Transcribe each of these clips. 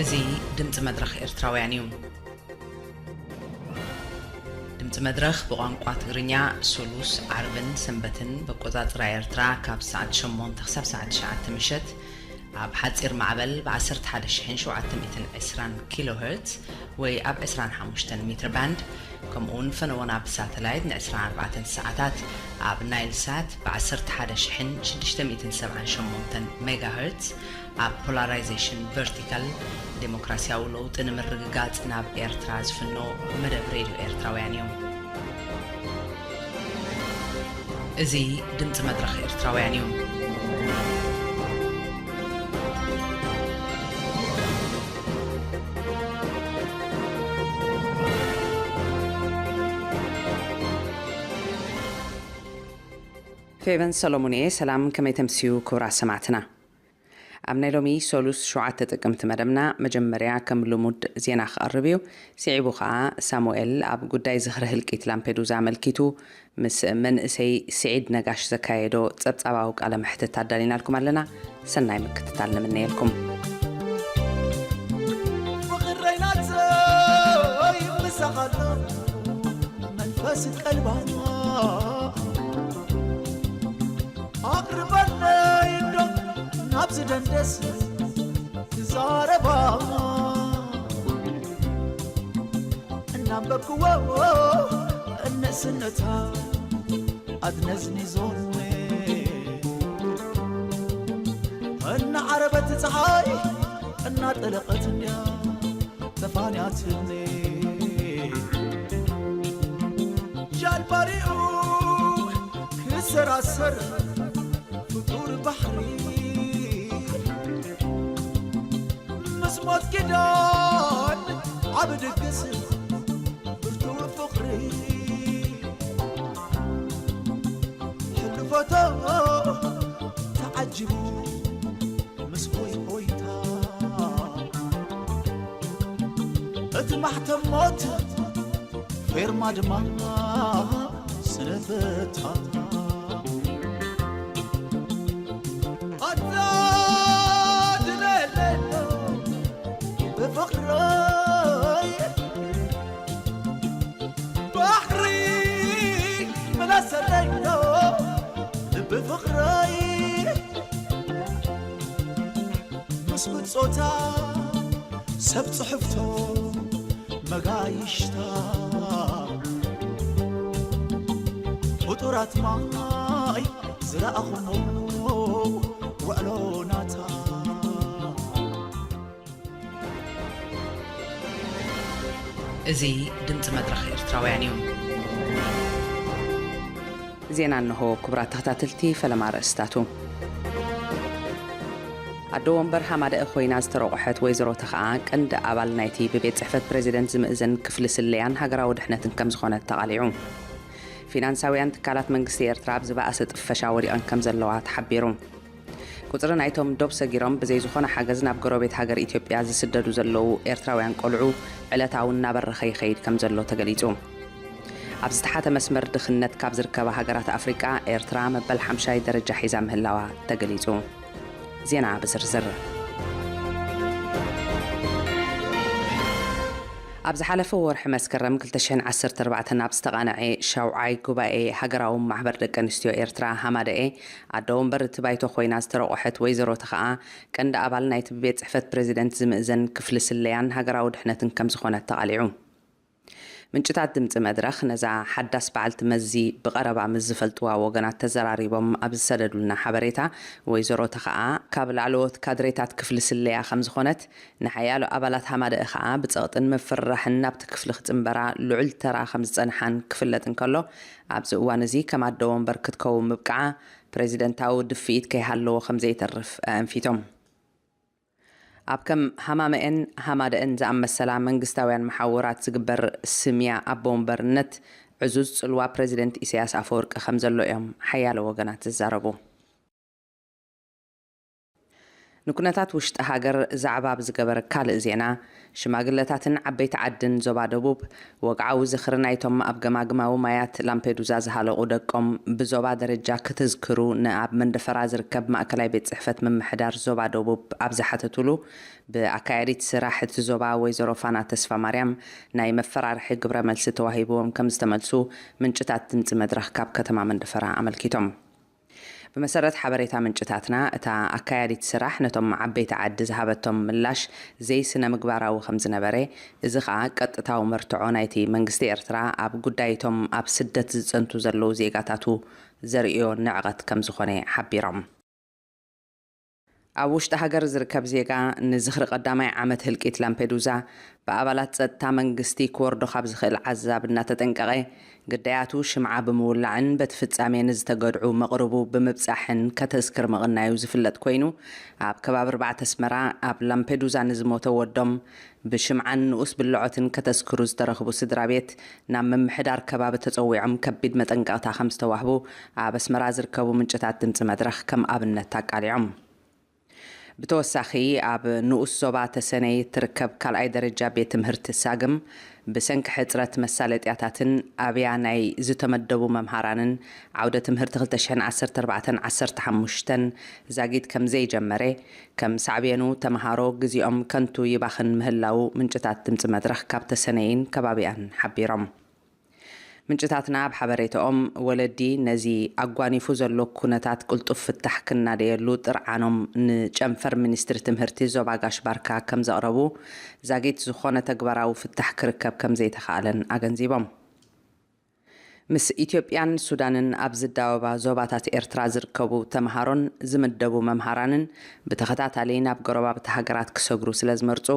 እዚ ድምፂ መድረኽ ኤርትራውያን እዩ። ድምፂ መድረኽ ብቋንቋ ትግርኛ ሱሉስ፣ ዓርብን ሰንበትን በቆፃፅራ ኤርትራ ካብ ሰዓት ሸሞንተ ክሳብ ሰዓት ትሽዓተ ምሸት ኣብ ሓፂር ማዕበል ብ ዓሰርተ ሓደ ሺሕን ሸውዓተ ሚእትን ዕስራን ኪሎ ሄርትዝ ወይ ኣብ ዕስራን ሓሙሽተን ሜትር ባንድ፣ ከምኡ እውን ፈነወና ብሳተላይት ን ዕስራን ኣርባዕተን ሰዓታት ኣብ ናይል ሳት ብ ዓሰርተ ሓደ ሺሕን ሽዱሽተ ሚእትን ሰብዓን ሸሞንተን ሜጋ ሄርትዝ ኣብ ፖላራይዜሽን ቨርቲካል ዴሞክራሲያዊ ለውጢ ንምርግጋጽ ናብ ኤርትራ ዝፍኖ መደብ ሬድዮ ኤርትራውያን እዩ። እዚ ድምጺ መድረኽ ኤርትራውያን እዩ። ፌቨን ሰሎሞን እየ። ሰላም፣ ከመይ ተምስዩ ክቡራት ሰማዕትና? ኣብ ናይ ሎሚ ሰሉስ ሸውዓተ ጥቅምቲ መደብና መጀመርያ ከም ልሙድ ዜና ክቐርብ እዩ። ስዒቡ ኸኣ ሳሙኤል ኣብ ጉዳይ ዝኽሪ ህልቂት ላምፔዱዛ ኣመልኪቱ ምስ መንእሰይ ስዒድ ነጋሽ ዘካየዶ ጸብጻባዊ ቃለ መሕትት ኣዳሊናልኩም ኣለና። ሰናይ ምክትታል ንምነየልኩም። ፍቕረይ ናተይ ምሳኻ ኣሎ መንፈስ ቀልባ ኣቕርበለይ እንዶ ናብዚ ደንደስ ክዛረባ እናንበብክዎ እንእስነታ ኣትነዝኒዞኒ እናዓረበት ፀሓይ እናጠለቐት እንድያ ተፋንያትኒ ጃልባሪኡ ክሰራሰር ፍጡር ባሕሪ ምስ ሞት ኪዳን ዓብ ድግስ ብርቱዕ ፍቕሪ ሕልፈቶ ተዓጅቡ ምስ ሆይ ሆይታ እቲ ማሕተም ሞት ፌርማ ድማ ስነፈታ ኣታ ድለለሎ ብፍቕረይ ባሕሪ መለሰለይ ልቢ ፍቕረይ ምስ ብጾታ ሰብ ጽሕፍቶ መጋይሽታ ፍጡራት ማይ ዝረኣኹሞ ውዕሎ ናታ እዚ ድምፂ መድረኽ ኤርትራውያን እዩ። ዜና እንሆ። ክቡራት ተኸታተልቲ፣ ፈለማ ኣርእስታቱ። ኣዶ ወንበር ሃማደአ ኮይና ዝተረቑሐት ወይዘሮ ተኸኣ ቀንዲ ኣባል ናይቲ ብቤት ጽሕፈት ፕሬዚደንት ዝምእዘን ክፍሊ ስለያን ሃገራዊ ድሕነትን ከም ዝኾነት ተቓሊዑ። ፊናንሳውያን ትካላት መንግስቲ ኤርትራ ኣብ ዝበኣሰ ጥፈሻ ወዲቐን ከም ዘለዋ ተሓቢሩ። ቁጽሪ ናይቶም ዶብ ሰጊሮም ብዘይ ዝኾነ ሓገዝ ናብ ጎረቤት ሃገር ኢትዮጵያ ዝስደዱ ዘለዉ ኤርትራውያን ቆልዑ ዕለታዊ እናበረኸ ይኸይድ ከም ዘሎ ተገሊጹ። ኣብ ዝተሓተ መስመር ድኽነት ካብ ዝርከባ ሃገራት ኣፍሪቃ ኤርትራ መበል ሓምሻይ ደረጃ ሒዛ ምህላዋ ተገሊጹ። ዜና ብዝርዝር። ኣብ ዝሓለፈ ወርሒ መስከረም ክልተ ሽሕን ዓሰርተ ኣርባዕተን ኣብ ዝተቓነዐ ሻውዓይ ጉባኤ ሃገራዊ ማሕበር ደቂ ኣንስትዮ ኤርትራ ሃማደኤ ኣደ ወንበር እቲ ባይቶ ኮይና ዝተረቑሐት ወይዘሮ ተኸኣ ቀንዲ ኣባል ናይቲ ብቤት ጽሕፈት ፕሬዚደንት ዝምእዘን ክፍሊ ስለያን ሃገራዊ ድሕነትን ከም ዝኾነት ተቓሊዑ። ምንጭታት ድምፂ መድረኽ ነዛ ሓዳስ በዓልቲ መዚ ብቐረባ ምስ ዝፈልጥዋ ወገናት ተዘራሪቦም ኣብ ዝሰደዱልና ሓበሬታ፣ ወይዘሮ ተኸኣ ካብ ላዕለዎት ካድሬታት ክፍሊ ስለያ ከም ዝኾነት፣ ንሓያሎ ኣባላት ሃማደእ ኸኣ ብጸቕጥን ምፍርራሕን ናብቲ ክፍሊ ክጽንበራ ልዑል ተራ ከም ዝጸንሓን ክፍለጥ እንከሎ፣ ኣብዚ እዋን እዚ ከም ኣደ ወንበር ክትከውን ምብቃዓ ፕሬዚደንታዊ ድፍኢት ከይሃለዎ ከም ዘይተርፍ ኣእንፊቶም። ኣብ ከም ሃማመኤን ሃማደእን ዝኣመሰላ መንግስታውያን መሓውራት ዝግበር ስምያ ኣቦ ወንበርነት ዕዙዝ ጽልዋ ፕሬዚደንት ኢሳያስ ኣፈወርቂ ከም ዘሎ እዮም ሓያሎ ወገናት ዝዛረቡ። ንኩነታት ውሽጢ ሃገር ዛዕባ ብዝገበረ ካልእ ዜና፣ ሽማግለታትን ዓበይቲ ዓድን ዞባ ደቡብ፣ ወግዓዊ ዝኽሪ ናይቶም ኣብ ገማግማዊ ማያት ላምፔዱዛ ዝሃለቑ ደቆም ብዞባ ደረጃ ክትዝክሩ ንኣብ መንደፈራ ዝርከብ ማእከላይ ቤት ጽሕፈት ምምሕዳር ዞባ ደቡብ ኣብ ዝሓተቱሉ፣ ብኣካያዲት ስራሕ እቲ ዞባ ወይዘሮ ፋና ተስፋማርያም ናይ መፈራርሒ ግብረ መልሲ ተዋሂብዎም ከም ዝተመልሱ ምንጭታት ድምጺ መድረኽ ካብ ከተማ መንደፈራ ኣመልኪቶም። ብመሰረት ሓበሬታ ምንጭታትና፣ እታ ኣካያዲት ስራሕ ነቶም ዓበይቲ ዓዲ ዝሃበቶም ምላሽ ዘይስነ ምግባራዊ ከም ዝነበረ፣ እዚ ኸኣ ቀጥታዊ መርትዖ ናይቲ መንግስቲ ኤርትራ ኣብ ጉዳይቶም ኣብ ስደት ዝጸንቱ ዘለዉ ዜጋታቱ ዘርእዮ ንዕቐት ከም ዝኾነ ሓቢሮም። ኣብ ውሽጢ ሃገር ዝርከብ ዜጋ ንዝኽሪ ቀዳማይ ዓመት ህልቂት ላምፔዱዛ ብኣባላት ጸጥታ መንግስቲ ክወርዶ ካብ ዝኽእል ዓዛብ እናተጠንቀቐ፣ ግዳያቱ ሽምዓ ብምውላዕን በቲ ፍጻሜ ንዝተገድዑ መቕርቡ ብምብጻሕን ከተዝክር ምቕናዩ ዝፍለጥ ኮይኑ፣ ኣብ ከባቢ ኣርባዕተ ኣስመራ ኣብ ላምፔዱዛ ንዝሞተ ወዶም ብሽምዓን ንኡስ ብልዖትን ከተዝክሩ ዝተረኽቡ ስድራ ቤት፣ ናብ ምምሕዳር ከባቢ ተጸዊዖም ከቢድ መጠንቀቕታ ከም ዝተዋህቡ ኣብ ኣስመራ ዝርከቡ ምንጭታት ድምጺ መድረኽ ከም ኣብነት ኣቃሊዖም። ብተወሳኺ፣ ኣብ ንኡስ ዞባ ተሰነይ እትርከብ ካልኣይ ደረጃ ቤት ትምህርቲ ሳግም፣ ብሰንኪ ሕጽረት መሳለጥያታትን ኣብያ ናይ ዝተመደቡ መምሃራንን፣ ዓውደ ትምህርቲ ክልተ ሽሕን ዓሰርተ ኣርባዕተን ዓሰርተ ሓሙሽተን ዛጊት ከም ዘይጀመረ፣ ከም ሳዕቤኑ ተመሃሮ ግዜኦም ከንቱ ይባኽን ምህላዉ ምንጭታት ድምጺ መድረኽ ካብ ተሰነይን ከባቢኣን ሓቢሮም። ምንጭታትና ኣብ ሓበሬታኦም፣ ወለዲ ነዚ ኣጓኒፉ ዘሎ ኩነታት ቅልጡፍ ፍታሕ ክናደየሉ ጥርዓኖም ንጨንፈር ሚኒስትሪ ትምህርቲ ዞባ ጋሽ ባርካ ከም ዘቕረቡ፣ ዛጊት ዝኾነ ተግባራዊ ፍታሕ ክርከብ ከም ዘይተኻእለን ኣገንዚቦም። ምስ ኢትዮጵያን ሱዳንን ኣብ ዝዳወባ ዞባታት ኤርትራ ዝርከቡ ተምሃሮን ዝምደቡ መምሃራንን ብተኸታታሊ ናብ ጎረባብቲ ሃገራት ክሰግሩ ስለ ዝመርጹ፣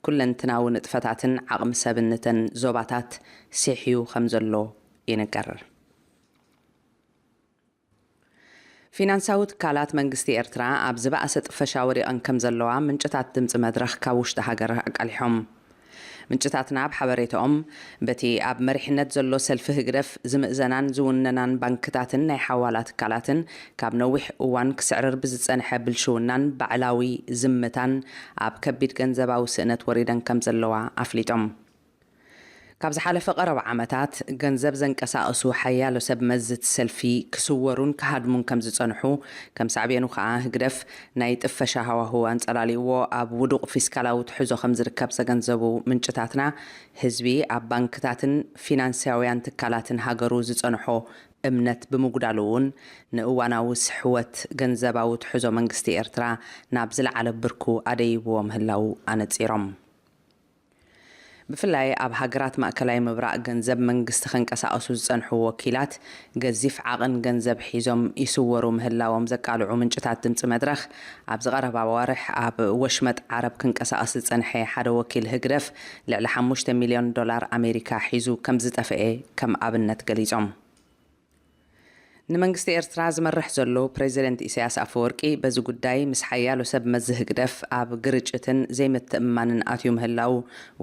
ኩለንትናዊ ንጥፈታትን ዓቕሚ ሰብን ነተን ዞባታት ሲሕዩ ከም ዘሎ ይንገር። ፊናንሳዊ ትካላት መንግስቲ ኤርትራ ኣብ ዝበኣሰ ጥፈሻ ወዲቐን ከም ዘለዋ ምንጭታት ድምጺ መድረኽ ካብ ውሽጢ ሃገር ኣቃሊሖም። ምንጭታትና ኣብ ሓበሬታኦም፣ በቲ ኣብ መሪሕነት ዘሎ ሰልፊ ህግደፍ ዝምእዘናን ዝውነናን ባንክታትን ናይ ሓዋላ ትካላትን፣ ካብ ነዊሕ እዋን ክስዕርር ብዝጸንሐ ብልሽውናን ባዕላዊ ዝምታን፣ ኣብ ከቢድ ገንዘባዊ ስእነት ወሪደን ከም ዘለዋ ኣፍሊጦም። ካብ ዝሓለፈ ቀረባ ዓመታት፣ ገንዘብ ዘንቀሳቕሱ ሓያሎ ሰብ መዚ እቲ ሰልፊ ክስወሩን ክሃድሙን ከም ዝጸንሑ፣ ከም ሳዕቤኑ ከኣ ህግደፍ ናይ ጥፈሻ ሃዋህው ኣንጸላልይዎ ኣብ ውዱቕ ፊስካላዊ ትሕዞ ከም ዝርከብ ዘገንዘቡ ምንጭታትና፣ ህዝቢ ኣብ ባንክታትን ፊናንስያውያን ትካላትን ሃገሩ ዝጸንሖ እምነት ብምጉዳሉ እውን፣ ንእዋናዊ ስሕወት ገንዘባዊ ትሕዞ መንግስቲ ኤርትራ ናብ ዝለዓለ ብርኩ ኣደይብዎ ምህላዉ ኣነጺሮም። ብፍላይ ኣብ ሃገራት ማእከላይ ምብራቕ ገንዘብ መንግስቲ ከንቀሳቐሱ ዝጸንሑ ወኪላት፣ ገዚፍ ዓቕን ገንዘብ ሒዞም ይስወሩ ምህላዎም ዘቃልዑ ምንጭታት ድምጺ መድረኽ፣ ኣብዚ ቀረባ ኣዋርሕ ኣብ ወሽመጥ ዓረብ ክንቀሳቐስ ዝጸንሐ ሓደ ወኪል ህግደፍ፣ ልዕሊ ሓሙሽተ ሚልዮን ዶላር ኣሜሪካ ሒዙ ከም ዝጠፍኤ ከም ኣብነት ገሊጾም። ንመንግስቲ ኤርትራ ዝመርሕ ዘሎ ፕሬዚደንት ኢሳያስ ኣፈወርቂ፣ በዚ ጉዳይ ምስ ሓያሎ ሰብ መዚ ህግደፍ ኣብ ግርጭትን ዘይምትእምማንን ኣትዩ ምህላዉ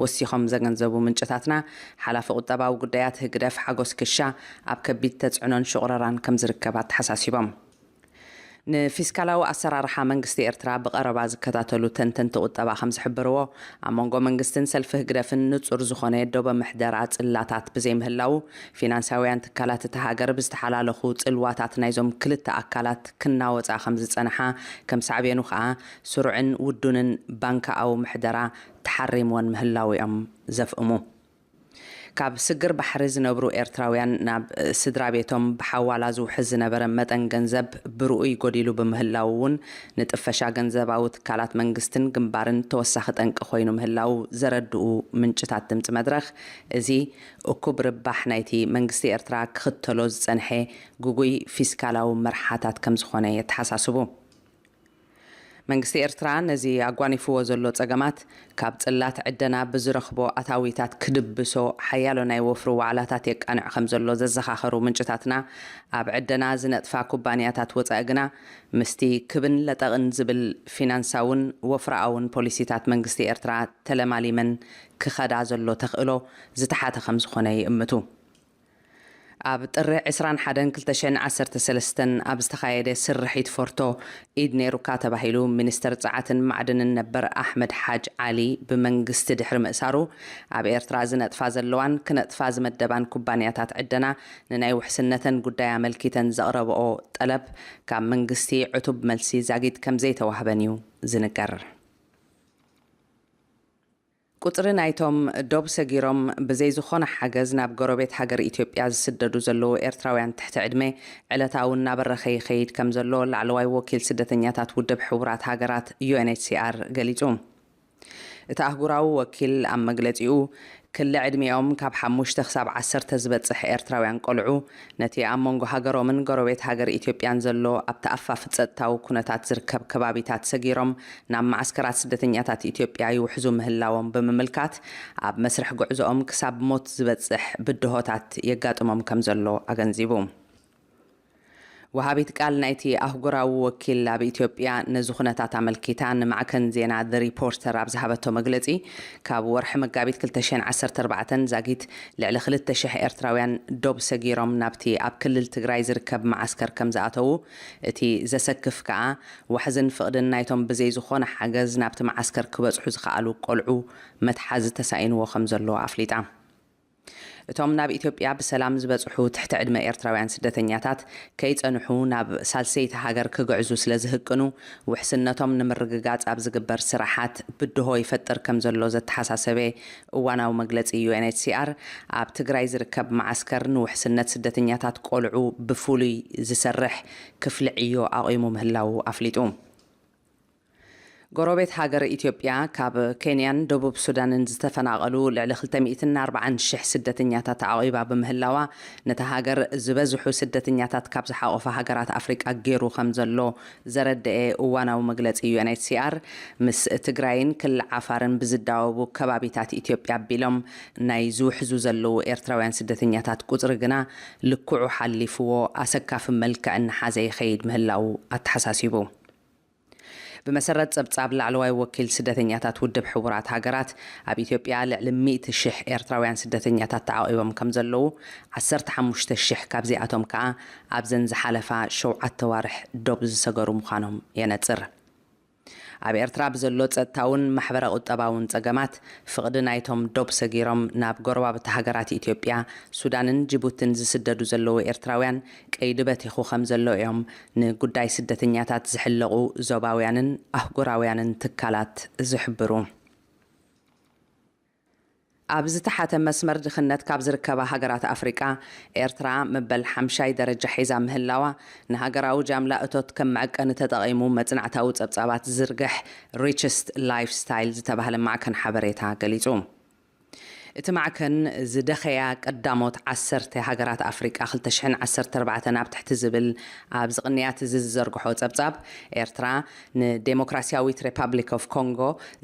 ወሲኾም ዘገንዘቡ ምንጭታትና፣ ሓላፊ ቁጠባዊ ጉዳያት ህግደፍ ሓጎስ ክሻ ኣብ ከቢድ ተጽዕኖን ሽቑረራን ከም ዝርከብ ኣተሓሳሲቦም። ንፊስካላዊ ኣሰራርሓ መንግስቲ ኤርትራ ብቐረባ ዝከታተሉ ተንተንቲ ቁጠባ ከም ዝሕብርዎ፣ ኣብ መንጎ መንግስትን ሰልፊ ህግደፍን ንጹር ዝኾነ ዶበ ምሕደራ ጽላታት ብዘይምህላዉ፣ ፊናንሳውያን ትካላት እታ ሃገር ብዝተሓላለኹ ጽልዋታት ናይዞም ክልተ ኣካላት ክናወጻ ከም ዝጸንሓ፣ ከም ሳዕቤኑ ከኣ ስሩዕን ውዱንን ባንካኣዊ ምሕደራ ተሓሪምወን ምህላዉ እዮም ዘፍእሙ። ካብ ስግር ባሕሪ ዝነብሩ ኤርትራውያን ናብ ስድራ ቤቶም ብሓዋላ ዝውሕዝ ዝነበረ መጠን ገንዘብ ብርኡይ ጎዲሉ ብምህላዉ እውን፣ ንጥፈሻ ገንዘባዊ ትካላት መንግስትን ግንባርን ተወሳኺ ጠንቂ ኮይኑ ምህላዉ ዘረድኡ ምንጭታት ድምጺ መድረኽ፣ እዚ እኩብ ርባሕ ናይቲ መንግስቲ ኤርትራ ክኽተሎ ዝጸንሐ ግጉይ ፊስካላዊ መርሓታት ከም ዝኾነ የተሓሳስቡ። መንግስቲ ኤርትራ ነዚ ኣጓኒፍዎ ዘሎ ጸገማት፣ ካብ ጽላት ዕደና ብዝረኽቦ ኣታዊታት ክድብሶ ሓያሎ ናይ ወፍሪ ዋዕላታት የቃንዕ ከም ዘሎ ዘዘኻኸሩ ምንጭታትና፣ ኣብ ዕደና ዝነጥፋ ኩባንያታት ወጻኢ ግና፣ ምስቲ ክብን ለጠቕን ዝብል ፊናንሳውን ወፍራኣውን ፖሊሲታት መንግስቲ ኤርትራ ተለማሊመን ክኸዳ ዘሎ ተኽእሎ ዝተሓተ ከም ዝኾነ ይእምቱ። ኣብ ጥሪ ዕስራን ሓደን ክልተ ሽሕን ዓሰርተ ሰለስተን ኣብ ዝተኻየደ ስርሒት ፎርቶ፣ ኢድ ነይሩካ ተባሂሉ ሚኒስተር ጸዓትን ማዕድንን ነበር ኣሕመድ ሓጅ ዓሊ ብመንግስቲ ድሕሪ ምእሳሩ፣ ኣብ ኤርትራ ዝነጥፋ ዘለዋን ክነጥፋ ዝመደባን ኩባንያታት ዕደና ንናይ ውሕስነተን ጉዳይ ኣመልኪተን ዘቕረብኦ ጠለብ ካብ መንግስቲ ዕቱብ መልሲ ዛጊት ከም ዘይተዋህበን እዩ ዝንገር። ቁጽሪ ናይቶም ዶብ ሰጊሮም ብዘይ ዝኾነ ሓገዝ ናብ ጎረቤት ሃገር ኢትዮጵያ ዝስደዱ ዘለዉ ኤርትራውያን ትሕቲ ዕድመ ዕለታዊ እናበረኸ ይኸይድ ከም ዘሎ ላዕለዋይ ወኪል ስደተኛታት ውድብ ሕቡራት ሃገራት፣ ዩ ኤን ኤች ሲ ኣር፣ ገሊጹ። እቲ ኣህጉራዊ ወኪል ኣብ መግለጺኡ፣ ክሊ ዕድሚኦም ካብ ሓሙሽተ ክሳብ ዓሰርተ ዝበጽሕ ኤርትራውያን ቆልዑ፣ ነቲ ኣብ መንጎ ሃገሮምን ጎረቤት ሃገር ኢትዮጵያን ዘሎ ኣብ ተኣፋፊ ጸጥታዊ ኩነታት ዝርከብ ከባቢታት ሰጊሮም ናብ መዓስከራት ስደተኛታት ኢትዮጵያ ይውሕዙ ምህላዎም ብምምልካት፣ ኣብ መስርሕ ጉዕዞኦም ክሳብ ሞት ዝበጽሕ ብድሆታት የጋጥሞም ከም ዘሎ ኣገንዚቡ። ወሃቢት ቃል ናይቲ ኣህጉራዊ ወኪል ኣብ ኢትዮጵያ ነዚ ኩነታት ኣመልኪታ ንማዕከን ዜና ዘ ሪፖርተር ኣብ ዝሃበቶ መግለጺ፣ ካብ ወርሒ መጋቢት ክልተ ሽሕን ዓሰርተ ኣርባዕተን ዛጊት ልዕሊ ክልተ ሽሕ ኤርትራውያን ዶብ ሰጊሮም ናብቲ ኣብ ክልል ትግራይ ዝርከብ መዓስከር ከም ዝኣተዉ፣ እቲ ዘሰክፍ ከኣ ዋሕዝን ፍቕድን ናይቶም ብዘይ ዝኾነ ሓገዝ ናብቲ መዓስከር ክበጽሑ ዝኸኣሉ ቆልዑ መትሓዚ ተሳኢንዎ ከም ዘሎ ኣፍሊጣ። እቶም ናብ ኢትዮጵያ ብሰላም ዝበጽሑ ትሕቲ ዕድመ ኤርትራውያን ስደተኛታት ከይጸንሑ ናብ ሳልሰይቲ ሃገር ክግዕዙ ስለ ዝህቅኑ፣ ውሕስነቶም ንምርግጋጽ ኣብ ዝግበር ስራሓት ብድሆ ይፈጥር ከም ዘሎ ዘተሓሳሰበ እዋናዊ መግለጺ ዩ ኤን ኤች ሲ ኣር፣ ኣብ ትግራይ ዝርከብ መዓስከር ንውሕስነት ስደተኛታት ቆልዑ ብፍሉይ ዝሰርሕ ክፍሊ ዕዮ ኣቑሙ ምህላዉ ኣፍሊጡ። ጎረቤት ሃገር ኢትዮጵያ ካብ ኬንያን ደቡብ ሱዳንን ዝተፈናቐሉ ልዕሊ ክልተ ሚእትን ኣርባዓን ሽሕ ስደተኛታት ኣዕቒባ ብምህላዋ፣ ነታ ሃገር ዝበዝሑ ስደተኛታት ካብ ዝሓቖፋ ሃገራት ኣፍሪቃ ገይሩ ከም ዘሎ ዘረደኤ እዋናዊ መግለጺ ዩ ኤን ኤች ሲ ኣር፣ ምስ ትግራይን ክልል ዓፋርን ብዝዳወቡ ከባቢታት ኢትዮጵያ ኣቢሎም ናይ ዝውሕዙ ዘለዉ ኤርትራውያን ስደተኛታት ቁጽሪ ግና ልክዑ ሓሊፍዎ ኣሰካፊ መልክዕ እናሓዘ ይኸይድ ምህላዉ ኣተሓሳሲቡ። ብመሰረት ጸብጻብ ላዕለዋይ ወኪል ስደተኛታት ውድብ ሕቡራት ሃገራት፣ ኣብ ኢትዮጵያ ልዕሊ ሚእቲ ሽሕ ኤርትራውያን ስደተኛታት ተዓቒቦም ከም ዘለዉ፣ ዓሰርተ ሓሙሽተ ሽሕ ካብዚኣቶም ከኣ ኣብዘን ዝሓለፋ ሸውዓተ ዋርሕ ዶብ ዝሰገሩ ምዃኖም የነጽር። ኣብ ኤርትራ ብዘሎ ጸጥታውን ማሕበረ ቁጠባውን ጸገማት፣ ፍቕዲ ናይቶም ዶብ ሰጊሮም ናብ ጎረባብቲ ሃገራት ኢትዮጵያ፣ ሱዳንን ጅቡትን ዝስደዱ ዘለዉ ኤርትራውያን ቀይዲ በቲኹ ከም ዘሎ እዮም ንጉዳይ ስደተኛታት ዝሕለቑ ዞባውያንን ኣህጉራውያንን ትካላት ዝሕብሩ። ኣብ ዝተሓተ መስመር ድኽነት ካብ ዝርከባ ሃገራት ኣፍሪቃ፣ ኤርትራ መበል ሓምሻይ ደረጃ ሒዛ ምህላዋ፣ ንሃገራዊ ጃምላ እቶት ከም መዐቀኒ ተጠቒሙ መጽናዕታዊ ጸብጻባት ዝዝርግሕ ሪችስት ላይፍስታይል ዝተባህለ ማዕከን ሓበሬታ ገሊጹ። እቲ ማዕከን ዝደኸያ ቀዳሞት ዓሰርተ ሃገራት ኣፍሪቃ ክልተ ሽሕን ዓሰርተ ኣርባዕተን ኣብ ትሕቲ ዝብል ኣብዚ ቅንያት እዚ ዝዘርግሖ ጸብጻብ፣ ኤርትራ ንዴሞክራሲያዊት ሪፓብሊክ ኦፍ ኮንጎ፣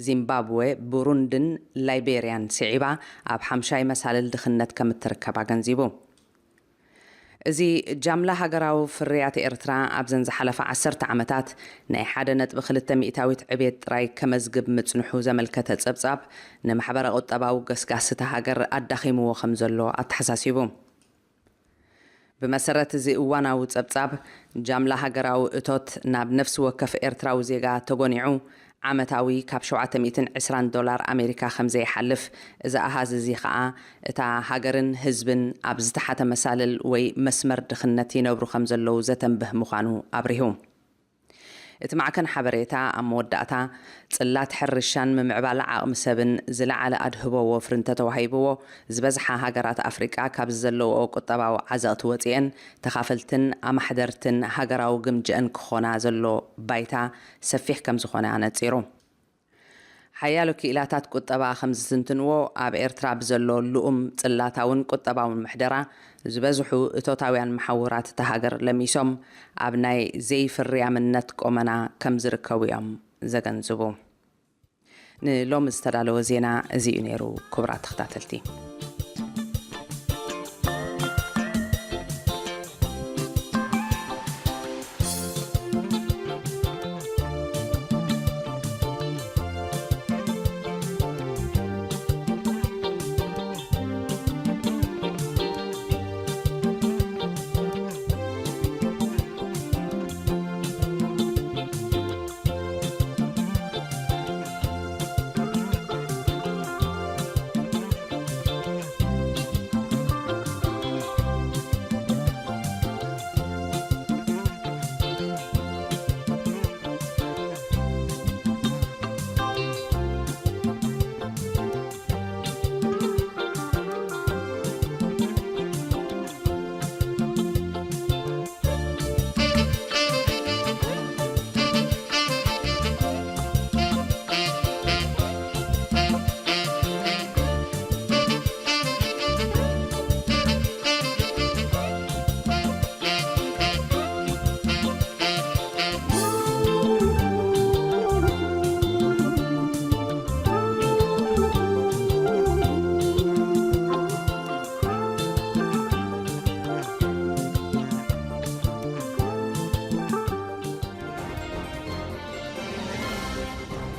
ዚምባብወ፣ ቡሩንድን ላይቤርያን ስዒባ ኣብ ሓምሻይ መሳልል ድኽነት ከም እትርከብ ኣገንዚቡ። እዚ ጃምላ ሃገራዊ ፍርያት ኤርትራ ኣብዘን ዝሓለፋ ዓሰርተ ዓመታት ናይ ሓደ ነጥቢ ክልተ ሚእታዊት ዕብየት ጥራይ ከመዝግብ ምጽንሑ ዘመልከተ ጸብጻብ፣ ንማሕበረ ቁጠባዊ ገስጋስ እታ ሃገር ኣዳኺምዎ ከም ዘሎ ኣተሓሳሲቡ። ብመሰረት እዚ እዋናዊ ጸብጻብ፣ ጃምላ ሃገራዊ እቶት ናብ ነፍሲ ወከፍ ኤርትራዊ ዜጋ ተጎኒዑ ዓመታዊ ካብ ሸውዓተ ሚእትን ዕስራን ዶላር ኣሜሪካ ከም ዘይሓልፍ፣ እዚ ኣሃዝ እዚ ኸኣ እታ ሃገርን ህዝብን ኣብ ዝተሓተ መሳልል ወይ መስመር ድኽነት ይነብሩ ከም ዘለዉ ዘተንብህ ምዃኑ ኣብሪሁ። እቲ ማዕከን ሓበሬታ ኣብ መወዳእታ፣ ጽላት ሕርሻን ምምዕባል ዓቕሚ ሰብን ዝለዓለ ኣድህቦ ወፍሪ እንተተዋሂብዎ፣ ዝበዝሓ ሃገራት ኣፍሪቃ ካብዚ ዘለውኦ ቁጠባዊ ዓዘቕቲ ወጺኤን ተኻፈልትን ኣማሕደርትን ሃገራዊ ግምጀአን ክኾና ዘሎ ባይታ ሰፊሕ ከም ዝኾነ ኣነጺሩ። ሓያሎ ክኢላታት ቁጠባ ከም ዝትንትንዎ፣ ኣብ ኤርትራ ብዘሎ ልኡም ጽላታውን ቁጠባውን ምሕደራ፣ ዝበዝሑ እቶታውያን መሓውራት እታ ሃገር ለሚሶም ኣብ ናይ ዘይፍርያምነት ቆመና ከም ዝርከቡ እዮም ዘገንዝቡ። ንሎሚ ዝተዳለወ ዜና እዚ እዩ ነይሩ። ክቡራት ተኸታተልቲ፣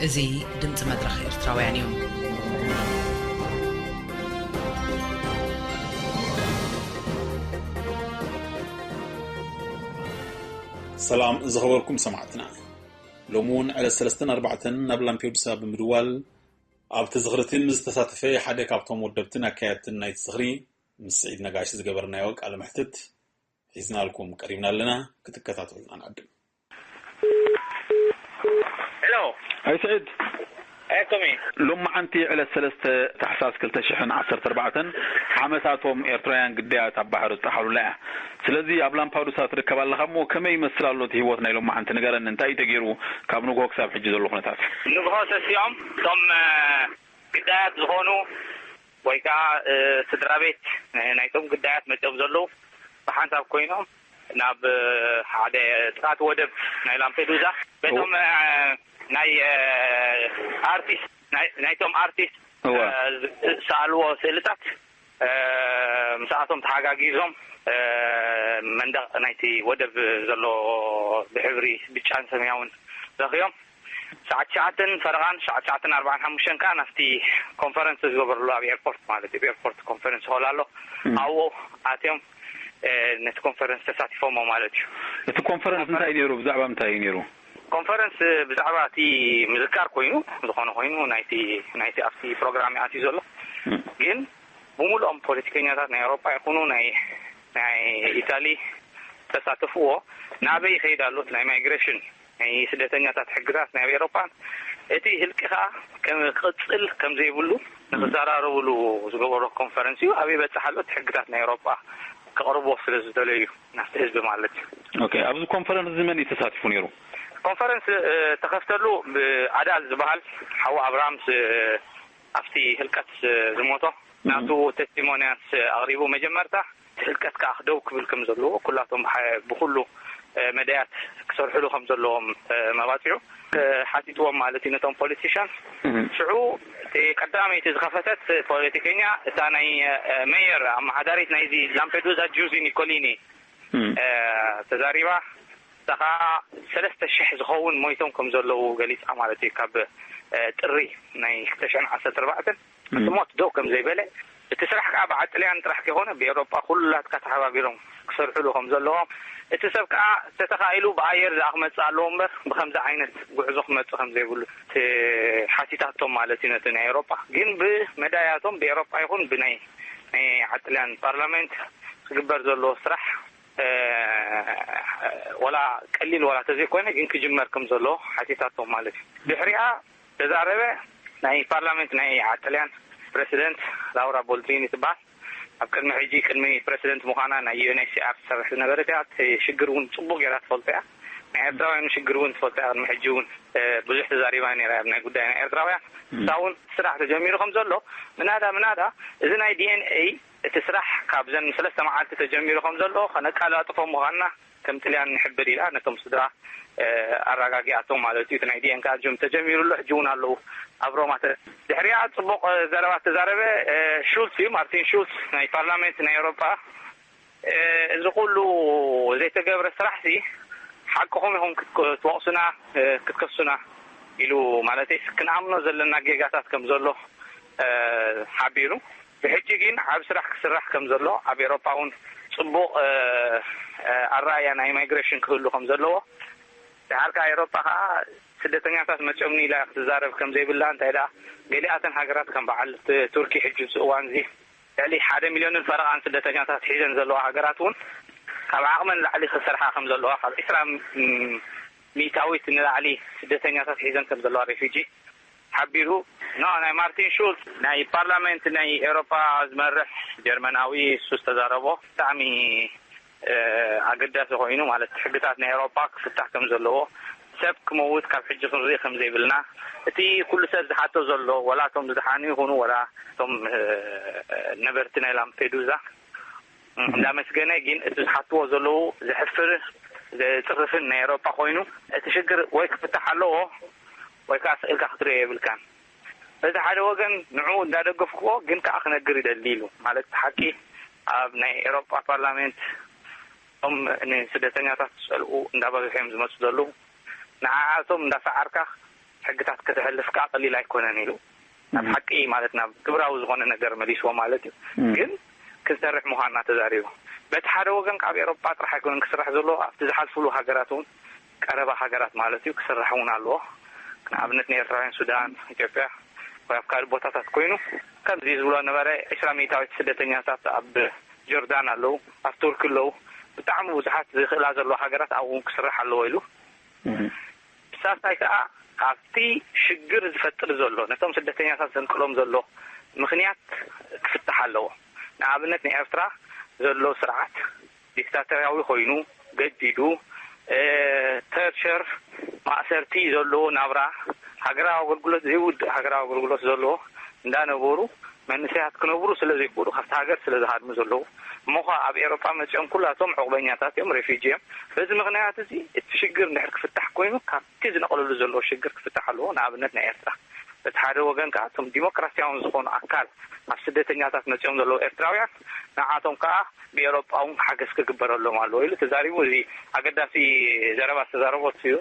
እዚ ድምፂ መድረኽ ኤርትራውያን እዩ። ሰላም ዝኸበርኩም ሰማዕትና፣ ሎሚ እውን ዕለት ሰለስተን ኣርባዕተን ናብ ላምፔዱሳ ብምድዋል ኣብቲ ዝኽርቲን ዝተሳተፈ ሓደ ካብቶም ወደብትን ኣካየድትን ናይቲ ዝኽሪ ምስ ስዒድ ነጋሽ ዝገበርናዮ ቃለ መሕትት ሒዝናልኩም ቀሪብና ኣለና። ክትከታተሉና ንዓድም። ሄሎ። ኣይ ስዒድ። ኣይ ኮሚ። ሎማዓንቲ ዕለት ሰለስተ ታሕሳስ ክልተ ሽሕን ዓሰርተ ኣርባዕተን ዓመታቶም ኤርትራውያን ግዳያት ኣብ ባሕሪ ዝጠሓሉላ እያ። ስለዚ ኣብ ላምፓዱሳ ትርከብ ኣለኻ እሞ ከመይ ይመስል ኣሎ እቲ ህይወት ናይ ሎማዓንቲ ንገረኒ። እንታይ እዩ ተገይሩ ካብ ንግሆ ክሳብ ሕጂ ዘሎ ኩነታት? ንግሆ ተሲኦም እቶም፣ እ፣ ግዳያት ዝኾኑ ወይ ከዓ፣ እ፣ ስድራ ቤት፣ እ፣ ናይቶም ግዳያት መጺኦም ዘለዉ ብሓንሳብ ኮይኖም ናብ፣ እ፣ ሓደ ጥቓቲ ወደብ ናይ ላምፔዱዛ በቶም፣ እ፣ ናይ፣ እ፣ ኣርቲስት ናይ-፣ ናይቶም ኣርቲስት፣ እወ። እ፣ ዝ-፣ ዝሰኣልዎ ስእልታት፣ እ፣ ምስኣቶም ተሓጋጊዞም፣ እ፣ መንደቕ ናይቲ ወደብ ዘሎ ብሕብሪ ብጫን ሰማያውን ለኽዮም ሰዓት ትሽዓተን ፈረቓን፣ ሰዓት ትሽዓተን ኣርባዓን ሓሙሽተን ከኣ ናብቲ ኮንፈረንስ ዝገበርሉ ኣብ ኤርፖርት ማለት እዩ። ኤርፖርት ኮንፈረንስ ሆል ኣሎ። እም። ኣብኡ ኣትዮም፣ እ፣ ነቲ ኮንፈረንስ ተሳቲፎሞ ማለት እዩ። እቲ ኮንፈረንስ እንታይ እዩ ነይሩ? ብዛዕባ እንታይ እዩ ነይሩ? ኮንፈረንስ ብዛዕባ እቲ ምዝካር ኮይኑ፣ ዝኾነ ኮይኑ ናይቲ፣ ናይቲ ኣብቲ ፕሮግራም ይኣትዩ ዘሎ። እም። ግን ብምሉኦም ፖለቲከኛታት ናይ ኤውሮጳ ይኹኑ ናይ፣ ናይ ኢታሊ ተሳተፍዎ፣ ናበይ ይኸይድ ኣሎ እቲ ናይ ማይግሬሽን ናይ ስደተኛታት ሕግታት ናይ ኤውሮጳን እቲ ህልቂ ኸኣ ከም ክቕጽል ከም ዘይብሉ ንኽዘራረብሉ ዝገበሮ ኮንፈረንስ እዩ። ኣበይ በጽሕ ኣሎ እቲ ሕግታት ናይ ኤውሮጳ ከቕርቦ ስለ ዝደለዩ ናብቲ ህዝቢ ማለት እዩ። ኦኬ፣ ኣብዚ ኮንፈረንስ እዚ መን እዩ ተሳቲፉ ነይሩ? ኮንፈረንስ፣ እ፣ ተኸፍተሉ ብኣዳል ዝበሃል ሓው ኣብርሃምስ፣ እ፣ ኣብቲ ህልቀት፣ እ፣ ዝሞቶ ናቱ ቴስቲሞንያንስ ኣቕሪቡ መጀመርታ ህልቀት ከኣ ክደው ክብል ከም ዘለዎ ኩላቶም ብሓ-፣ ብኩሉ፣ እ፣ መዳያት ክሰርሕሉ ከም ዘለዎም፣ እ፣ መባጺዑ፣ እ፣ ሓቲትዎም ማለት እዩ ነቶም ፖለቲሻን። እህ። ሽዑ እቲ ቀዳመይቲ ዝኸፈተት ፖለቲከኛ እታ ናይ፣ እ፣ ሜየር ኣመሓዳሪት ናይዚ ላምፔዱዛ ጁዚ ኒኮሊኒ፣ እም። እ፣ ተዛሪባ። እታ ኸኣ ሰለስተ ሽሕ ዝኸውን ሞይቶም ከም ዘለዉ ገሊጻ ማለት እዩ። ካብ፣ እ፣ ጥሪ ናይ ክልተ ሽሕን ዓሰርተ ኣርባዕተን እም። እቲ ሞት ደው ከም ዘይበለ፣ እቲ ስራሕ ከኣ ብዓጥልያን ጥራሕ ከይኮነ ብኤውሮጳ ኩላትካ ተሓባቢሮም ክሰርሕሉ ከም ዘለዎም፣ እቲ ሰብ ከኣ ተተኻኢሉ ብኣየር ዝኣ ክመጽእ ኣለዎ እምበር ብኸምዚ ዓይነት ጉዕዞ ክመጽእ ከም ዘይብሉ እቲ ሓቲታቶም ማለት እዩ ነቲ ናይ ኤውሮጳ። ግን ብመዳያቶም ብኤውሮጳ ይኹን ብናይ፣ ናይ ዓጥልያን ፓርላሜንት ክግበር ዘለዎ ስራሕ፣ እ፣ ወላ ቀሊል ወላ ተዘይኮነ ግን ክጅመር ከም ዘለዎ ሓቲታቶም ማለት እዩ። ድሕሪኣ ተዛረበ ናይ ፓርላሜንት ናይ ዓጥልያን ፕረሲደንት ላውራ ቦልድሪኒ ትበሃል። ኣብ ቅድሚ ሕጂ ቅድሚ ፕረሲደንት ምዃና ናይ ዩ ኤን ኤች ሲ ኣር ትሰርሕ ዝነበረት እያ። እቲ ሽግር እውን ጽቡቕ ጌራ ትፈልጦ እያ። ናይ ኤርትራውያን ሽግር እውን ትፈልጦ እያ። ቅድሚ ሕጂ እውን፣ እ፣ ብዙሕ ተዛሪባ ነይራ እያ ናይ ጉዳይ ናይ ኤርትራውያን። እም። እሳ እውን ስራሕ ተጀሚሩ ከም ዘሎ ምናዳ ምናዳ እዚ ናይ ዲ ኤን ኤ እቲ ስራሕ ካብዘን ሰለስተ መዓልቲ ተጀሚሩ ከም ዘሎ ከነቀላጥፎ ምዃንና ከም ጥልያን ንሕብር ኢላ ነቶም ስድራ፣ እ፣ ኣረጋጊኣቶም ማለት እዩ። እቲ ናይ ዲ ኤን ኤ ጅም ተጀሚሩ ኣሎ፣ ሕጂ እውን ኣለዉ ኣብ ሮማ። ተ-፣ ድሕሪኣ ጽቡቕ፣ እ፣ ዘረባ ተዛረበ፣ እ፣ ሹልስ እዩ፣ ማርቲን ሹልስ ናይ ፓርላሜንት ናይ ኤውሮጳ። እ፣ እዚ ኩሉ ዘይተገብረ ስራሕሲ ሓቅኹም ኢኹም ክትክ-፣ ትወቕሱና፣ እ፣ ክትከሱና ኢሉ፣ ማለተይ ክንኣምኖ ዘለና ጌጋታት ከም ዘሎ፣ እ፣ ሓቢሩ። ብሕጂ ግን ዓቢ ስራሕ ክስራሕ ከም ዘሎ፣ ኣብ ኤውሮጳ እውን ጽቡቕ፣ እ፣ እ፣ ኣረኣእያ ናይ ማይግሬሽን ክህሉ ከም ዘለዎ፣ ድሓር ከኣ ኤውሮጳ ከኣ ስደተኛታት መጺኦምኒ ኢላ ክትዛረብ ከም ዘይብላ፣ እንታይ ደኣ ገሊኣተን ሃገራት ከም በዓል ት-፣ ቱርኪ ሕጂ ኣብዚ እዋን እዚ ልዕሊ ሓደ ሚልዮንን ፈረቓን ስደተኛታት ሒዘን ዘለዋ ሃገራት እውን ካብ ዓቕመን ላዕሊ ክሰርሓ ከም ዘለዋ፣ ካብ ዕስራ ሚእታዊት ንላዕሊ ስደተኛታት ሒዘን ከም ዘለዋ ሬፊጂ ሓቢሩ። ኖ፣ ናይ ማርቲን ሹልስ ናይ ፓርላሜንት ናይ ኤውሮጳ ዝመርሕ ጀርመናዊ እሱ ዝተዛረቦ ብጣዕሚ፣ እ፣ ኣገዳሲ ኮይኑ፣ ማለት ሕግታት ናይ ኤውሮጳ ክፍታሕ ከም ዘለዎ፣ ሰብ ክመውት ካብ ሕጂ ክንርኢ ከም ዘይብልና፣ እቲ ኩሉ ሰብ ዝሓቶ ዘሎ፣ ወላ እቶም ዝደሓኑ ይኹኑ ወላ እቶም፣ እ፣ ነበርቲ ናይ ላምፔዱዛ፣ እም። እንዳመስገነ፣ ግን እቲ ዝሓትዎ ዘለዉ ዘሕፍር፣ ዘጽርፍን ናይ ኤውሮጳ ኮይኑ፣ እቲ ሽግር ወይ ክፍታሕ ኣለዎ ወይ ከኣ ስቕ ኢልካ ክትርእዮ የብልካን። በዚ ሓደ ወገን ንዕኡ እንዳደገፍክዎ ግን ከኣ ክነግር ይደሊ ኢሉ። ማለት ሓቂ ኣብ ናይ ኤውሮጳ ፓርላሜንት እቶም ንስደተኛታት ዝጸልኡ እንዳበዝሑ እዮም ዝመጹ ዘለዉ። ንዓኣቶም እንዳሰዓርካ ሕግታት ከተሕልፍ ከዓ ቀሊል ኣይኮነን ኢሉ። ናብ ሓቂ ማለት ናብ ግብራዊ ዝኾነ ነገር መሊስዎ ማለት እዩ። ግን ክንሰርሕ ምዃንና ተዛሪቡ። በቲ ሓደ ወገን ካብ ኤሮጳ ጥራሕ ኣይኮነን ክስራሕ ዘለዎ፣ ኣብቲ ዝሓልፍሉ ሃገራት እውን፣ ቀረባ ሃገራት ማለት እዩ፣ ክስራሕ እውን ኣለዎ። ንኣብነት ንኤርትራውያን ሱዳን፣ ኢትዮጵያ ወይ ኣብ ካልእ ቦታታት ኮይኑ ከምዚ ዝብሎ ነበረ፣ ዕስራ ሚእታዊት ስደተኛታት ኣብ ጆርዳን ኣለዉ፣ ኣብ ቱርኪ ኣለዉ። ብጣዕሚ ብዙሓት ዝኽእላ ዘለዋ ሃገራት ኣብኡ እውን ክስራሕ ኣለዎ ኢሉ። ብሳልሳይ ከዓ ኣብቲ ሽግር ዝፈጥር ዘሎ፣ ነቶም ስደተኛታት ዘንቅሎም ዘሎ ምኽንያት ክፍታሕ ኣለዎ። ንኣብነት ንኤርትራ ዘሎ ስርዓት ዲክታቶርያዊ ኮይኑ ገዲዱ፣ ቶርቸር፣ ማእሰርቲ ዘለዎ ናብራ፣ ሃገራዊ ኣገልግሎት፣ ዘይውድእ ሃገራዊ ኣገልግሎት ዘለዎ እንዳነበሩ መንእሰያት ክነብሩ ስለ ዘይክእሉ፣ ካብቲ ሃገር ስለ ዝሃድሙ ዘለዉ፣ እሞ ኸ ኣብ ኤውሮጳ መጺኦም ኩላቶም ዑቕበኛታት እዮም፣ ሬፊጂ እዮም። በዚ ምኽንያት እዚ እቲ ሽግር እንድሕር ክፍታሕ ኮይኑ፣ ካብቲ ዝነቕልሉ ዘለዉ ሽግር ክፍታሕ ኣለዎ። ንኣብነት ናይ ኤርትራ፣ በቲ ሓደ ወገን ከኣ እቶም ዲሞክራሲያውን ዝኾኑ ኣካል ኣብ ስደተኛታት መጺኦም ዘለዉ ኤርትራውያን፣ ንዓቶም ከኣ ብኤውሮጳ እውን ሓገዝ ክግበረሎም ኣለዎ ኢሉ ተዛሪቡ። እዚ ኣገዳሲ ዘረባ ዝተዛረቦ እሱ እዩ።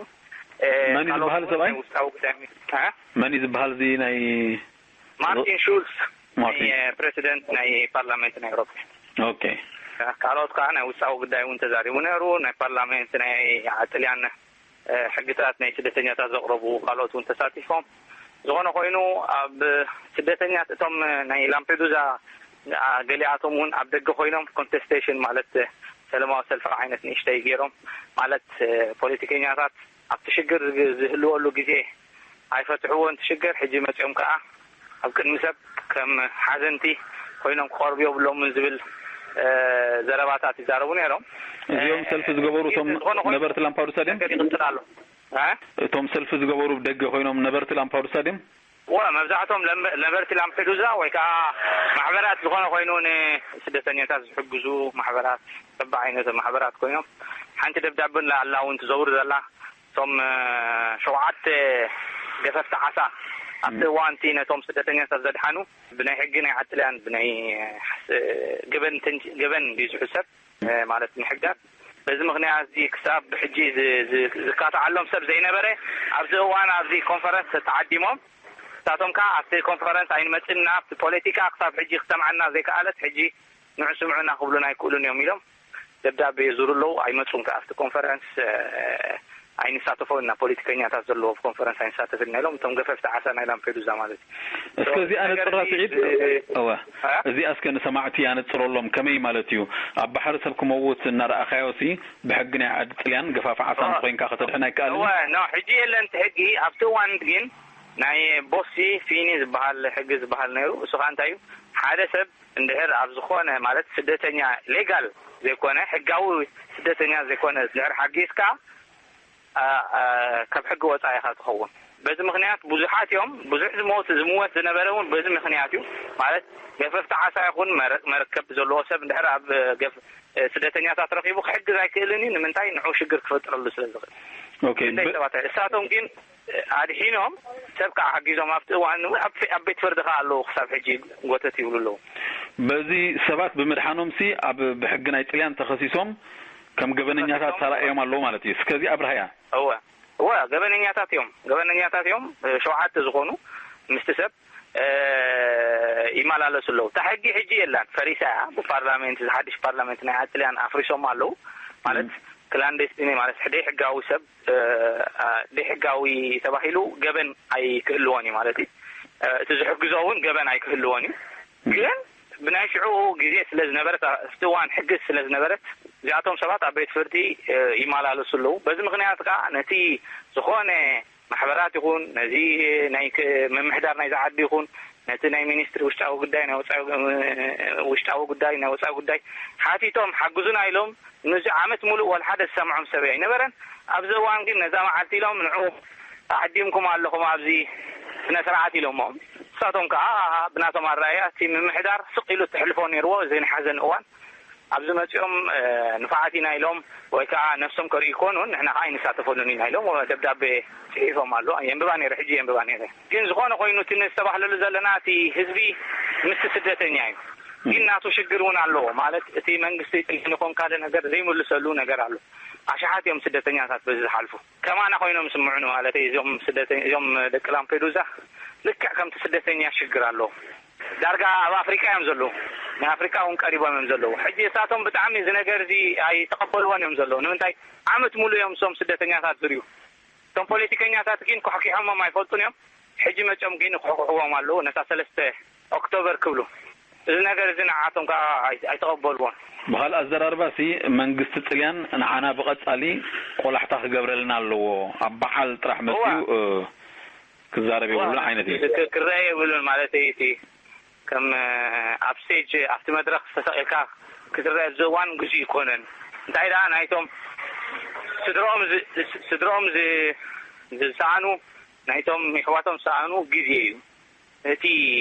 እ፣ መን እዩ ካልኦት ዝበሃል እውን ሰብኣይ? ናይ ውሽጣዊ ጉዳይ ሚኒስትር፣ እ? መን እዩ ዝበሃል እዚ ናይ ማርቲን ሹልስ፣ ማርቲን። ናይ፣ እ፣ ፕሬዚደንት ናይ ፓርላሜንት ናይ ኤውሮጳ። ኦኬ። ካልኦት ከዓ ናይ ውሽጣዊ ጉዳይ እውን ተዛሪቡ ነይሩ። ናይ ፓርላሜንት ናይ ጥልያን፣ እ፣ ሕግታት ናይ ስደተኛታት ዘቕረቡ ካልኦት እውን ተሳቲፎም። ዝኾነ ኮይኑ ኣብ ስደተኛት እቶም ናይ ላምፔዱዛ፣ አ፣ ገሊኣቶም እውን ኣብ ደገ ኮይኖም ኮንቴስቴሽን ማለት ሰላማዊ ሰልፊ ዓይነት ንእሽተይ ገይሮም ማለት፣ እ፣ ፖለቲከኛታት ኣብቲ ሽግር ዝግ-፣ ዝህልወሉ ግዜ ኣይፈትሕዎን እቲ ሽግር፣ ሕጂ መጺኦም ከኣ ኣብ ቅድሚ ሰብ ከም ሓዘንቲ ኮይኖም ክቐርቡ የብሎምን ዝብል፣ እ፣ ዘረባታት ይዛረቡ ነይሮም። እዚኦም እ፣ ሰልፊ ዝገበሩ እቶም ዝኾነ ኮይኑ ነበርቲ ላምፓዱሳ ድዮም? ነገር ይቕጽል ኣሎ። እ? እቶም ሰልፊ ዝገበሩ ብደገ ኮይኖም ነበርቲ ላምፓዱሳ ድዮም? ወ-፣ መብዛሕትኦም ለም-፣ ነበርቲ ላምፔዱዛ ወይ ከዓ ማሕበራት ዝኾነ ኮይኑ ንስደተኛታት ዝሕግዙ ማሕበራት፣ በብዓይነቱ ማሕበራት ኮይኖም፣ ሓንቲ ደብዳበ ኣላ እውን ትዘውር ዘላ፣ እቶም፣ እ፣ ሸውዓተ ገፈፍቲ ዓሳ ኣብቲ እም። እዋን እቲ ነቶም ስደተኛታት ዘድሓኑ ብናይ ሕጊ ናይ ዓጥልያን ብናይ፣ እ፣ ገበን ተንጅ-፣ ገበን ድዩ ዝሕሰብ፣ እ፣ ማለት ንሕጋት። በዚ ምኽንያት እዚ ክሳብ ሕጂ ዝ-፣ ዝ-፣ ዝካትዓሎም ሰብ ዘይነበረ፣ ኣብዚ እዋን ኣብዚ ኮንፈረንስ ተዓዲሞም፣ ንሳቶም ከኣ ኣብቲ ኮንፈረንስ ኣይንመጽእና፣ ኣብቲ ፖለቲካ ክሳብ ሕጂ ክሰምዓና ዘይከኣለት፣ ሕጂ ንዑ ስምዑና ክብሉና ኣይክእሉን እዮም ኢሎም ደብዳቤ የዙሩ ኣለዉ። ኣይመጹን ከኣ ኣብቲ ኮንፈረንስ፣ እ፣ ኣይንሳተፎን ኢና፣ ፖለቲከኛታት ዘለዎ ኮንፈረንስ ኣይንሳተፍን ኢና ኢሎም፣ እቶም ገፈፍቲ ዓሳ ናይ ላምፔዱዛ ማለት እዩ። እስከ እዚኣ ነጥራ እዚ፣ ስዒድ፣ እ፣ እወ፣ እ? እዚኣ እስከ ንሰማዕቲ ኣነጽረሎም፣ ከመይ ማለት እዩ? ኣብ ባሕሪ ሰብ ክመውት እናረኣኻዮ ሲ፣ ብሕጊ ናይ ዓዲ ጥልያን ገፋፊ ዓሳ ኦ። እንተኾይንካ ከተድሕን ኣይከኣልን እወ፣ እዩ? ኖ፣ ሕጂ የለን እቲ ሕጊ። ኣብቲ እዋን ግን ናይ ቦሲ ፊኒ ዝበሃል ሕጊ ዝበሃል ነይሩ። እሱ ኸኣ እንታይ እዩ? ሓደ ሰብ እንድሕር ኣብ ዝኾነ ማለት ስደተኛ ሌጋል ዘይኮነ፣ ሕጋዊ ስደተኛ ዘይኮነ እንድሕር ሓጊዝካ፣ ኣ፣ ኣ፣ ካብ ሕጊ ወጻኢ ኢኻ ትኸውን። በዚ ምኽንያት ብዙሓት እዮም፣ ብዙሕ ዝሞት፣ ዝምወት ዝነበረ እውን በዚ ምኽንያት እዩ። ማለት ገፈፍቲ ዓሳ ይኹን መረ-፣ መርከብ ዘለዎ ሰብ እንድሕር ኣብ ገፍ-፣ ስደተኛታት ረኺቡ ክሕግዝ ኣይክእልን እዩ። ንምንታይ? ንዑ ሽግር ክፈጥረሉ ስለ ዝኽእል። ኦኬ፣ ክንደይ ብ- ሰባት፣ እሳቶም ግን ኣድሒኖም፣ ሰብ ከዓ ሓጊዞም፣ ኣብቲ እዋን እውን ኣብ፣ ኣብ ቤት ፍርዲ ከዓ ኣለዉ፣ ክሳብ ሕጂ ጎተት ይብሉ ኣለዉ። በዚ ሰባት ብምድሓኖም ሲ ኣብ ብሕጊ ናይ ጥልያን ተኸሲሶም ከም ገበነኛታት ተኸሲሶም። ተራእዮም ኣለዉ ማለት እዩ። እስከዚ ኣብርሃያ። እወ፣ እወ፣ ገበነኛታት እዮም። ገበነኛታት እዮም። እ፣ ሸውዓተ ዝኾኑ ምስቲ ሰብ፣ እ፣ ይመላለሱ ኣለዉ። እታ ሕጊ ሕጂ የላን፣ ፈሪሳ እያ። ብፓርላሜንት፣ ዝሓድሽ ፓርላሜንት ናይ ጥልያን ኣፍሪሶም ኣለዉ። ማለት እም። ክላንዴስቲኒ ማለት ደይ ሕጋዊ ሰብ፣ እ፣ ኣ፣ ደይ ሕጋዊ ተባሂሉ ገበን ኣይክህልዎን እዩ ማለት እዩ። እ፣ እቲ ዝሕግዞ እውን ገበን ኣይክህልዎን እዩ። እም። ግን ብናይ ሽዑ ግዜ ስለ ዝነበረት፣ ኣብቲ እዋን ሕጊ ስለ ዝነበረት፣ እዚኣቶም ሰባት ኣብ ቤት ፍርዲ፣ እ፣ ይመላለሱ ኣለዉ። በዚ ምኽንያት ከኣ ነቲ ዝኾነ ማሕበራት ይኹን፣ ነዚ ናይ ክ-፣ ምምሕዳር ናይዚ ዓዲ ይኹን፣ ነቲ ናይ ሚኒስትሪ ውሽጣዊ ጉዳይ፣ ናይ ወጻኢ፣ እ፣ ውሽጣዊ ጉዳይ፣ ናይ ወጻኢ ጉዳይ ሓቲቶም ሓግዙና ኢሎም፣ ንዚ ዓመት ሙሉእ ወላ ሓደ ዝሰምዖም ሰብ ኣይነበረን። ኣብዚ እዋን ግን ነዛ መዓልቲ ኢሎም ንዑ ተዓዲምኩም ኣለኹም ኣብዚ ስነ ስርዓት ኢሎሞም። ንሳቶም ከኣ ብናቶም ኣረኣእያ እቲ ምምሕዳር ስቕ ኢሉ ተሕልፎ ነይርዎ እዚ ናይ ሓዘን እዋን። ኣብዚ መጺኦም፣ እ፣ ንፉዓት ኢና ኢሎም ወይ ከኣ ነፍሶም ከርእዩ ይኮኑን ንሕና ከኣ ኣይንሳተፈሉን ኢና ኢሎም ደብዳቤ ጽሒፎም ኣለዉ። የንብባ ነይረ፣ ሕጂ የንብባ ነይረ። ግን ዝኾነ ኮይኑ እቲ ንዝተባህለሉ ዘለና እቲ ህዝቢ ምስቲ ስደተኛ እዩ። ግን ናቱ ሽግር እውን ኣለዎ። ማለት እቲ መንግስቲ ጥልያን ይኾን ካልእ ነገር ዘይምልሰሉ ነገር ኣሎ። ኣሽሓት እዮም ስደተኛታት በዚ ዝሓልፉ። ከማና ኮይኖም ስምዑን ማለት እዩ። እዞም ስደተ-፣ እዞም ደቂ ላምፔዱዛ ልክዕ ከምቲ ስደተኛ ሽግር ኣለዎ። ዳርጋ ኣብ ኣፍሪቃ እዮም ዘለዉ። ንኣፍሪቃ እውን ቀሪቦም እዮም ዘለዉ። ሕጂ እሳቶም ብጣዕሚ እዚ ነገር እዚ ኣይተቐበልዎን እዮም ዘለዉ። ንምንታይ? ዓመት ሙሉእ እዮም እሶም ስደተኛታት ዝርዩ። እቶም ፖለቲከኛታት ግን ኳሕኪሖሞም ኣይፈልጡን እዮም። ሕጂ መፅኦም ግን ይኳሕኩሕዎም ኣለዉ። ነታ ሰለስተ ኦክቶበር ክብሉ። እዚ ነገር እዚ ንዓቶም ከዓ ኣይ-፣ ኣይተቐበልዎን። ብኻልእ ኣዘራርባ ሲ መንግስቲ ጥልያን ንዓና ብቐጻሊ ቆላሕታ ክገብረልና ኣለዎ። ኣብ በዓል ጥራሕ መጺኡ፣ እዋ። እ፣ ክዛረብ እዋ፣ የብሉን ዓይነት እዩ። ክ-፣ ክረአ የብሉን ማለት እዩ። እቲ ከም፣ እ፣ ኣብ ስቴጅ ኣብቲ መድረኽ ተሰቒልካ ክትረአ ኣብዚ እዋን ግዜ ይኮነን። እንታይ ደኣ ናይቶም ስድሮኦም ዝ-፣ ስ-፣ ስድሮኦም ዝ-፣ ዝሰኣኑ፣ ናይቶም የሕዋቶም ዝሰኣኑ ግዜ እዩ። እቲ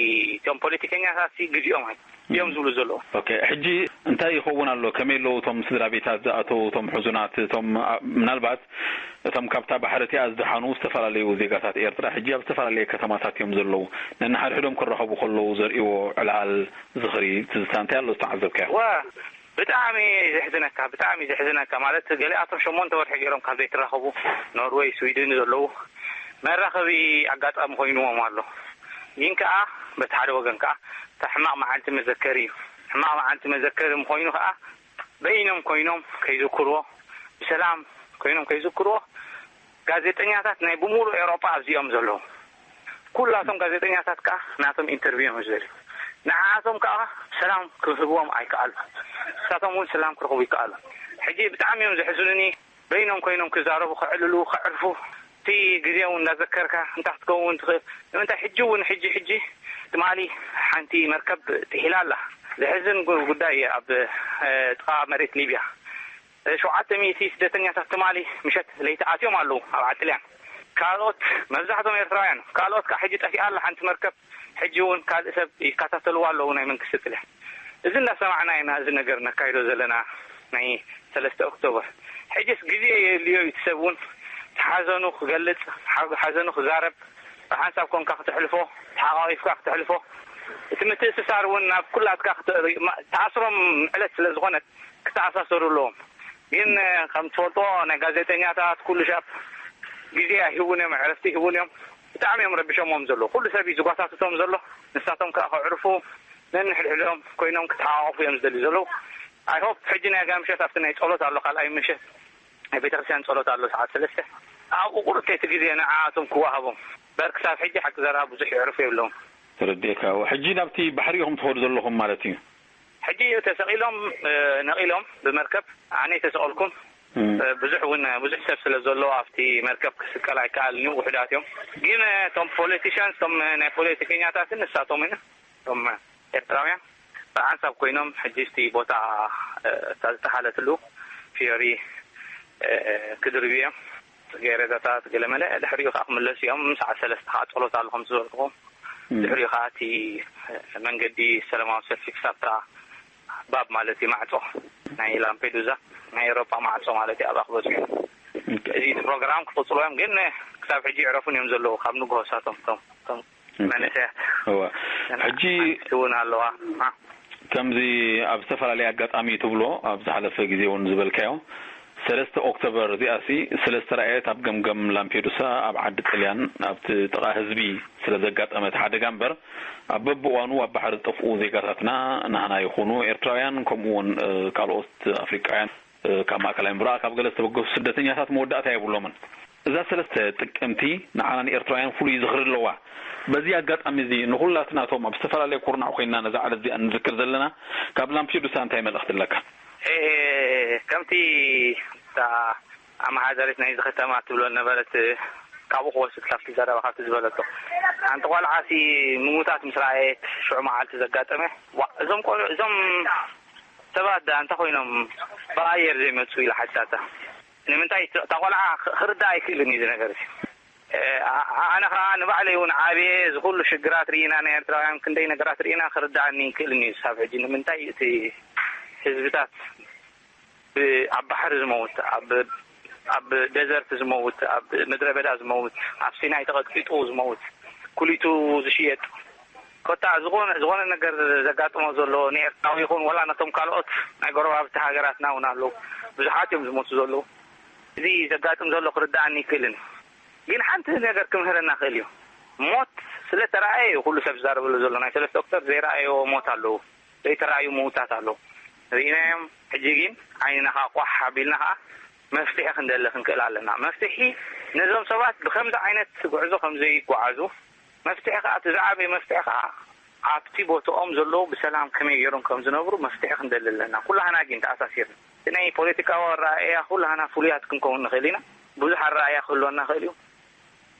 እቶም ፖለቲከኛታት ሲ ግዜኦም ኣይ-፣ እዮም ዝብሉ ዘለዉ። ኦኬ፣ ሕጂ እንታይ ይኸውን ኣሎ? ከመይ ኣለዉ እቶም ስድራ ቤታት ዝኣተዉ፣ እቶም ሕዙናት፣ እቶም ኣ-፣ ምናልባት እቶም ካብታ ባሕሪ እቲኣ ዝደሓኑ ዝተፈላለዩ ዜጋታት ኤርትራ ሕጂ ኣብ ዝተፈላለየ ከተማታት እዮም ዘለዉ። ነንሓድሕዶም ክራኸቡ ከለዉ ዘርእይዎ ዕልዓል፣ ዝኽሪ፣ ትዝታ እንታይ ኣሎ ዝተዓዘብካዮ? ዋ፣ ብጣዕሚ ዘሕዝነካ፣ ብጣዕሚ ዘሕዝነካ። ማለት ገሊኣቶም ሸሞንተ ወርሒ ገይሮም ካብ ዘይተራኸቡ ኖርወይ፣ ስዊድን ዘለዉ መራኸቢ ኣጋጣሚ ኮይንዎም ኣሎ። ግን ከኣ በቲ ሓደ ወገን ከኣ እታ ሕማቕ መዓልቲ መዘከሪ እዩ። ሕማቕ መዓልቲ መዘከሪ ምኾይኑ ከኣ በይኖም ኮይኖም ከይዝክርዎ፣ ብሰላም ኮይኖም ከይዝክርዎ፣ ጋዜጠኛታት ናይ ብምሉእ ኤውሮጳ ኣብዚኦም ዘለዉ። ኩላቶም ጋዜጠኛታት ከኣ ናቶም ኢንተርቪው እዮም ዝደልዩ። ንዓኣቶም ከኣ ሰላም ክህብዎም ኣይከኣሉ። ንሳቶም እውን ሰላም ክረኽቡ ይከኣሉ። ሕጂ ብጣዕሚ እዮም ዘሕዝኑኒ። በይኖም ኮይኖም ክዛረቡ፣ ክዕልሉ፣ ከዕርፉ፣ እቲ ግዜ እውን እንዳዘከርካ እንታይ ክትከውን ትኽእል። ንምንታይ ሕጂ እውን፣ ሕጂ፣ ሕጂ ትማሊ ሓንቲ መርከብ ጥሒላ ኣላ። ዘሕዝን ጉ-፣ ጉዳይ እዩ። ኣብ፣ እ፣ ጥቓ መሬት ሊብያ ሸውዓተ ሚእቲ ስደተኛታት ትማሊ ምሸት ለይቲ ኣትዮም ኣለዉ ኣብ ዓዲ ጥልያን። ካልኦት፣ መብዛሕትኦም ኤርትራውያን፣ ካልኦት ከኣ ሕጂ ጠፊኣ ኣላ ሓንቲ መርከብ። ሕጂ እውን ካልእ ሰብ ይከታተልዋ ኣለዉ ናይ መንግስቲ ጥልያን። እዚ እንዳሰማዕና ኢና እዚ ነገር ነካይዶ ዘለና ናይ ሰለስተ ኦክቶበር። ሕጅስ ግዜ የድልዮ እዩ እቲ ሰብ እውን እቲ ሓዘኑ ክገልጽ፣ ሓ-፣ ሓዘኑ ክዛረብ፣ ብሓንሳብ ኮንካ ክተሕልፎ፣ ተሓቋቒፍካ ክተሕልፎ። እቲ ምትእስሳር እውን ናብ ኩላትካ ክተ-፣ ማ-፣ ተኣስሮም ዕለት ስለ ዝኾነት ክተኣሳሰሩ ኣለዎም። ግን፣ እ፣ ከም ትፈልጦ ናይ ጋዜጠኛታት ኩሉ ሻብ ግዜ ኣይህቡን እዮም፣ ዕረፍቲ ይህቡን እዮም። ብጣዕሚ እዮም ረቢሾሞም ዘለዉ። ኩሉ ሰብ እዩ ዝጓታትቶም ዘሎ። ንሳቶም ከኣ ከዕርፉ ነንሕድሕዶም ኮይኖም ክተሓቋቑፉ እዮም ዝደልዩ ዘለዉ። ኣይ ሆፕ ሕጂ ናይ ኣጋ ምሸት ኣብቲ ናይ ጸሎት ኣሎ፣ ካልኣይ ምሸት ናይ ቤተክርስትያን ጸሎት ኣሎ ሰዓት ሰለስተ። ኣብኡ ቁሩብ እቲ ግዜ ንዓኣቶም ክወሃቦም። በር ክሳብ ሕጂ ሓቂ ዘረባ ብዙሕ የዕርፉ የብለውን። ተረዲኤካ። ሕጂ ናብቲ ባሕሪ ኢኹም ትኸዱ ዘለኹም ማለት እዩ? ሕጂ ተሰቒሎም፣ እ፣ ነቒሎም ብመርከብ። ኣነ ተሰቐልኩም። እም። እ፣ ብዙሕ እውን፣ ብዙሕ ሰብ ስለ ዘሎ ኣብቲ መርከብ ክስቀል ኣይከኣልን እዩ፣ ውሑዳት እዮም። ግን፣ እ፣ እቶም ፖለቲሻንስ፣ እቶም፣ እ፣ ናይ ፖለቲከኛታትን ንሳቶም እውን፣ እቶም ኤርትራውያን ብሓንሳብ ኮይኖም ሕጂ እቲ ቦታ፣ እ፣ እታ ዝጠሓለትሉ ፊዮሪ፣ እ፣ ክድርብዩ እዮም። ጽጌረዳታት ገለመለ ድሕሪኡ ከኣ ክምለሱ እዮም። ሰዓት ሰለስተ ከኣ ጸሎት ኣሎ ከም ዝበልኩኹም። እም። ድሕሪኡ ከኣ እቲ መንገዲ ሰላማዊ ሰልፊ ክሳብ እታ ባብ ማለት እዩ ማዕጾ ናይ ላምፔዱዛ ናይ ኤውሮጳ ማዕጾ ማለት እዩ ኣብኣ ክበጽሑ እዮም። ኦኬ። እዚ ፕሮግራም ክቕጽሉ እዮም፣ ግን ክሳብ ሕጂ ይዕረፉን እዮም ዘለዉ ካብ ንግሆ ሳቶም እቶም እቶም ኦኬ። መንእሰያት። እወ። ሕጂ እውን ኣለዋ። አ። ከምዚ ኣብ ዝተፈላለየ ኣጋጣሚ ትብሎ፣ ኣብ ዝሓለፈ ግዜ እውን ዝበልካዮ፣ ሰለስተ ኦክቶበር እዚኣሲ ስለ ዝተራእየት ኣብ ገምገም ላምፔዱሳ ኣብ ዓዲ ጥልያን ኣብቲ ጥቓ ህዝቢ ስለ ዘጋጠመት ሓደጋ እምበር፣ ኣብ በብእዋኑ ኣብ ባሕሪ ዝጠፍኡ ዜጋታትና ናህና ይኹኑ ኤርትራውያን፣ ከምኡ እውን፣ እ፣ ካልኦት ኣፍሪቃውያን፣ እ፣ ካብ ማእከላይ ምብራቕ፣ ካብ ገለ ዝተበገሱ ስደተኛታት መወዳእታ የብሎምን። እዛ ሰለስተ ጥቅምቲ ንዓና ንኤርትራውያን ፍሉይ ዝኽሪ ኣለዋ። በዚ ኣጋጣሚ እዚ ንኹላትና እቶም ኣብ ዝተፈላለየ ኩርናዕ ኮይንና ነዛ ዕለት እዚኣ እንዝክር ዘለና፣ ካብ ላምፔዱሳ እንታይ መልእኽቲ ኣለካ? እ፣ ከምቲ እታ ኣመሓዳሪት ናይዚ ከተማ ትብሎ ነበረት፣ ካብኡ ክወስድ ካብቲ ዘረባ ካብቲ ዝበለቶ። ሓንቲ ቆልዓ ሲ ምሙታት ምስ ረኣየት ሽዑ መዓልቲ ዘጋጠመ፣ ዋ፣ እዞም ቆልዑ፣ እዞም ሰባት ደኣ እንታይ ኮይኖም ብኣየር ዘይመጹ ኢላ ሓቲታታ። ንምንታይ እታ ቆልዓ ክ-፣ ክርዳእ ኣይክእልን እዩ እዚ ነገር እዚ። እ፣ ኣ-፣ ኣነ ኸኣ ንባዕለይ እውን ዓብየ እዚ ኩሉ ሽግራት ርኢና፣ ናይ ኤርትራውያን ክንደይ ነገራት ርኢና፣ ክርድኣኒ ይክእልን እዩ። ሳብ ሕጂ ንምንታይ እቲ ህዝብታት ብ-፣ ኣብ ባሕሪ ዝመውት፣ ኣብ፣ ኣብ ደዘርት ዝመውት፣ ኣብ ምድረ በዳ ዝመውት፣ ኣብ ሲናይ ተቐጥቂጡ ዝመውት፣ ኩሊቱ ዝሽየጥ፣ ኮታ ዝኾነ ነገር ዘጋጥሞ ዘሎ ንኤርትራዊ ይኹን ዋላ ነቶም ካልኦት ናይ ጎረባብቲ ሃገራትና እውን ኣለዉ። ብዙሓት እዮም ዝሞቱ ዘለዉ። እዚ ዘጋጥም ዘሎ ክርድኣኒ ይክእልን እዩ። ግን ሓንቲ ነገር ክምህረና ክእል እዩ። ሞት ስለ ተረኣየ እዩ ኩሉ ሰብ ዝዛረበሉ ዘሎ። ናይ ሰለስተ ኦክቶበር ዘይረኣየዎ ሞት ኣለዉ። ዘይተረኣዩ ምውታት ኣለዉ። ርኢናዮም። ሕጂ ግን ዓይንና ከዓ ቋሕ ኣቢልና ከዓ መፍትሒ ክንደሊ ክንክእል ኣለና። መፍትሒ ነዞም ሰባት ብከምዚ ዓይነት ጉዕዞ ከም ዘይጓዓዙ፣ መፍትሒ ከዓ እቲ ዝዓበየ መፍትሒ ከዓ ኣብቲ ቦትኦም ዘለዉ ብሰላም ከመይ ገይሮም ከም ዝነብሩ መፍትሒ ክንደሊ ኣለና። ኩላህና ግን ተኣሳሲርና። እቲ ናይ ፖለቲካዊ ኣረኣእያ ኩላህና ፍሉያት ክንከውን ንኽእል ኢና። ብዙሕ ኣረኣእያ ክህልወና ይኽእል እዩ።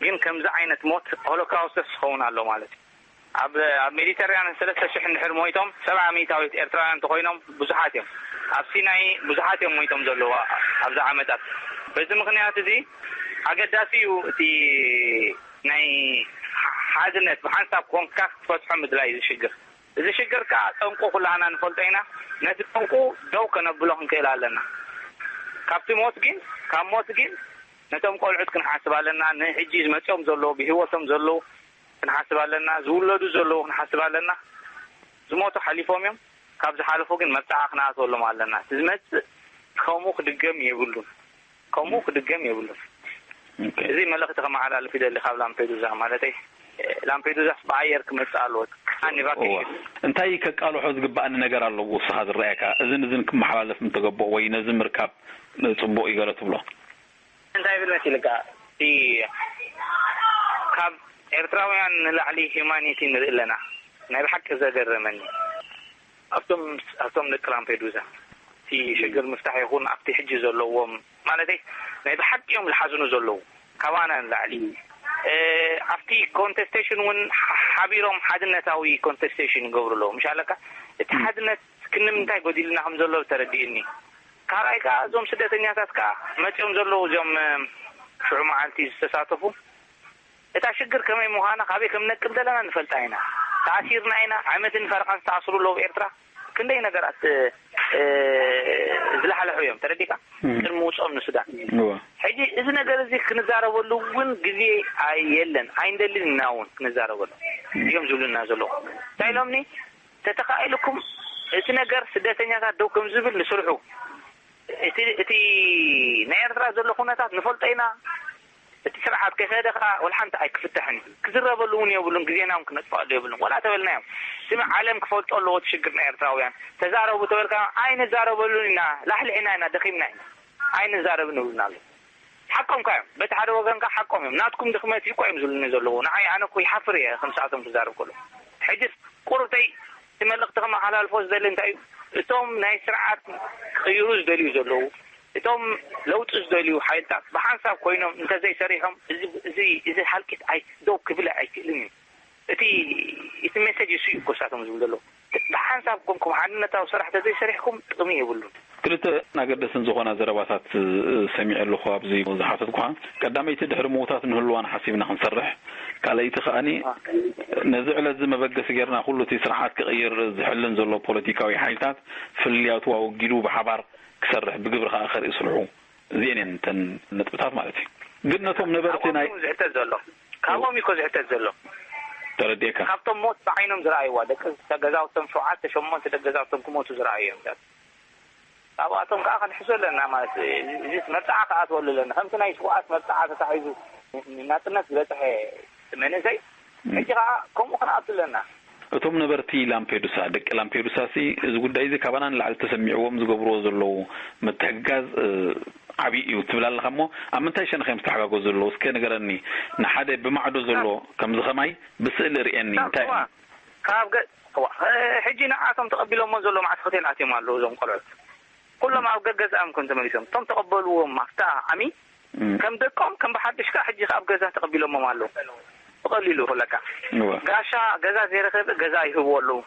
ግን ከምዚ ዓይነት ሞት ሆሎካውስተስ ክኸውን ኣሎ ማለት እዩ። ኣብ ኣብ ሜዲተርያን ሰለስተ ሽሕ እንድሕር ሞይቶም ሰብዓ ሚእታዊት ኤርትራውያን እንተኾይኖም ብዙሓት እዮም። ኣብ ሲናይ ብዙሓት እዮም ሞይቶም ዘለዉ ኣብዚ ዓመታት። በዚ ምኽንያት እዚ ኣገዳሲ እዩ እቲ ናይ ሓድነት ብሓንሳብ ኮንካ ክትፈትሖ ምድላይ እዚ ሽግር። እዚ ሽግር ከዓ ጠንቁ ኩላህና ንፈልጦ ኢና። ነቲ ጠንቁ ደው ከነብሎ ክንክእል ኣለና። ካብቲ ሞት ግን ካብ ሞት ግን ነቶም ቆልዑት ክንሓስብ ኣለና። ንሕጂ ዝመፅኦም ዘለዉ ብህይወቶም ዘለዉ ክንሓስብ ኣለና። ዝውለዱ ዘለዉ ክንሓስብ ኣለና። ዝሞቱ ሓሊፎም እዮም። ካብ ዝሓለፉ ግን መብፅዓ ክንኣትወሎም ኣለና። እቲ ዝመፅእ ከምኡ ክድገም የብሉን። ከምኡ ክድገም የብሉን። እዚ መልእኽቲ ከመሓላልፍ ይደሊ ካብ ላምፔዱዛ ማለተይ። ላምፔዱዛስ ብኣየር ክመፅእ ኣለዎ። ኣን እዋ። ቫኬሽን እንታይ ከቃልሖ ዝግባኣኒ ነገር ኣለዎ? ንስኻ ዝረኣየካ እዝን እዝን ክመሓላለፍ ምተገበኦ ወይ ነዚ ምርካብ ፅቡቕ እዩ ገለ ትብሎ? እንታይ ይብል መሲልካ? እቲ ካብ ኤርትራውያን ንላዕሊ ሂዩማኒቲ ንርኢ ኣለና። ናይ ብሓቂ ዘገረመኒ ኣብቶም ኣብቶም ደቂ ላምፔዱዛ እቲ ሽግር ምፍታሕ ይኹን ኣብቲ ሕጂ ዘለዎም ማለተይ ናይ ብሓቂ እዮም ዝሓዝኑ ዘለዉ ካባና ንላዕሊ። ኣብቲ ኮንቴስቴሽን እውን ሓቢሮም ሓድነታዊ ኮንቴስቴሽን ይገብሩ ኣለዉ። ምሽ ኣለካ እቲ ሓድነት ክንምንታይ ጎዲልና ከም ዘሎ ተረዲእኒ። ካልኣይ ከዓ እዞም ስደተኛታት ከዓ መፂኦም ዘለዉ እዚኦም ሽዑ መዓልቲ ዝተሳተፉ እታ ሽግር ከመይ ምዃና ካበይ ከም ነቅል ዘለና ንፈልጣ ኢና። ተኣሲርና ኢና። ዓመትን ፈረቓን ዝተኣስሩ ኣለዉ ኤርትራ። ክንደይ ነገራት ዝለሓለሑ እዮም ተረዲካ ቅድሚ ውፅኦም ንሱዳን። ሕጂ እዚ ነገር እዚ ክንዛረበሉ እውን ግዜ የለን ኣይንደልን ኢና እውን ክንዛረበሉ እዮም ዝብሉና ዘለዉ። እንታይ ኢሎምኒ? ተተኻኢልኩም እቲ ነገር ስደተኛታት ደው ከም ዝብል ንስርሑ። እቲ እቲ ናይ ኤርትራ ዘሎ ኩነታት ንፈልጦ ኢና። እቲ ስርዓት ከይከደ ከዓ ወላ ሓንቲ ኣይክፍታሕን እዩ። ክዝረበሉ እውን የብሉን፣ ግዜና እውን ክነጥፍኣሉ የብሉን። ወላ ተበልናዮም ስሚ ዓለም ክፈልጦ ኣለዎ እቲ ሽግር ናይ ኤርትራውያን። ተዛረቡ ተበልካ ኣይንዛረበሉን ኢና፣ ላሕሊሕና ኢና፣ ደኺምና ኢና፣ ኣይንዛረብን ይብሉና ኣለዉ። ሓቆም ካ እዮም። በቲ ሓደ ወገን ካ ሓቆም እዮም። ናትኩም ድኽመት እዩ እኮ እዮም ዝብሉኒ ዘለዉ። ንዓይ ኣነ እኮ ይሓፍር እየ ከምስኣቶም ክዛረብ ከሎ። ሕጅስ ቁርብተይ እቲ መልእኽቲ ከመሓላልፎ ዝደሊ እንታይ እዩ? እቶም ናይ ስርዓት ክቕይሩ ዝደልዩ ዘለዉ፣ እቶም ለውጢ ዝደልዩ ሓይልታት ብሓንሳብ ኮይኖም እንተዘይሰሪሖም እዚ እዚ እዚ ሃልቂት ኣይ ደው ክብል ኣይክእልን እዩ። እቲ እቲ ሜሴጅ እሱ እዩ እኮ እሳቶም ዝብሉ ዘለዉ። ብሓንሳብ ኮንኩም ሓድነታዊ ስራሕ ተዘይሰሪሕኩም ጥቕሚ የብሉን። ክልተ ኣገደስን ዝኾና ዘረባታት ሰሚዐ ኣለኹ ኣብዚ ዝሓተትኩኻ። ቀዳመይቲ ድሕሪ ምውታት ንህልዋን ሓሲብና ክንሰርሕ፣ ካልኣይቲ ከኣኒ ነዚ ዕለት እዚ መበገሲ ጌርና ኩሉ እቲ ስርዓት ክቕይር ዝሕልን ዘሎ ፖለቲካዊ ሓይልታት ፍልልያቱ ኣወጊዱ ብሓባር ክሰርሕ ብግብሪ ከኣ ከርኢ ስርሑ። እዚኤን እየን እተን ነጥብታት ማለት እዩ። ግን ነቶም ነበርቲ ናይ ካብኦም እዩ ዝሕተት ዘሎ። ካብኦም እዩ እኮ ዝሕተት ዘሎ። ተረዲኤካ። ካብቶም ሞት ብዓይኖም ዝረኣይዋ ደቂ ገዛውቶም ሸውዓተ ሸሞንተ ደቂ ገዛውቶም ክሞቱ ዝረኣዩ እዮም። ካብኣቶም ከዓ ክንሕዞ ኣለና ማለት እዩ። እዚ መብፅዓ ክኣትወሉ ኣለና። ከምቲ ናይ ስውኣት መብፅዓ ተታሒዙ ንናፅነት ዝበፅሐ መንእሰይ ሕጂ ከዓ ከምኡ ክንኣቱ ኣለና። እቶም ነበርቲ ላምፔዱሳ፣ ደቂ ላምፔዱሳ ሲ እዚ ጉዳይ እዚ ካባና ንላዕሊ ተሰሚዕዎም ዝገብርዎ ዘለዉ ምትሕግጋዝ ዓብዪ እዩ ትብል ኣለኻ እሞ ኣብ ምንታይ ሸነኽ እዮም ዝተሓጋገዙ ዘለዉ? እስከ ንገረኒ። ንሓደ ብማዕዶ ዘሎ ከምዚ ኸማይ ብስእሊ ርእየኒ እንታይ ካብ ሕጂ ንዓቶም ተቐቢሎሞ ዘሎ መዓስ ሆቴል ኣትዮም ኣለዉ እዞም ቆልዑት። ኩሎም ኣብ ገገዝኣም ከም ተመሊሶም እቶም ተቐበልዎም ኣብታ ዓሚ ከም ደቆም ከም ብሓድሽ ከዓ ሕጂ ኣብ ገዛ ተቐቢሎሞም ኣለዉ። ብቐሊሉ ክለካ ጋሻ ገዛ ዘይረኸበ ገዛ ይህብዎ ኣለዉ።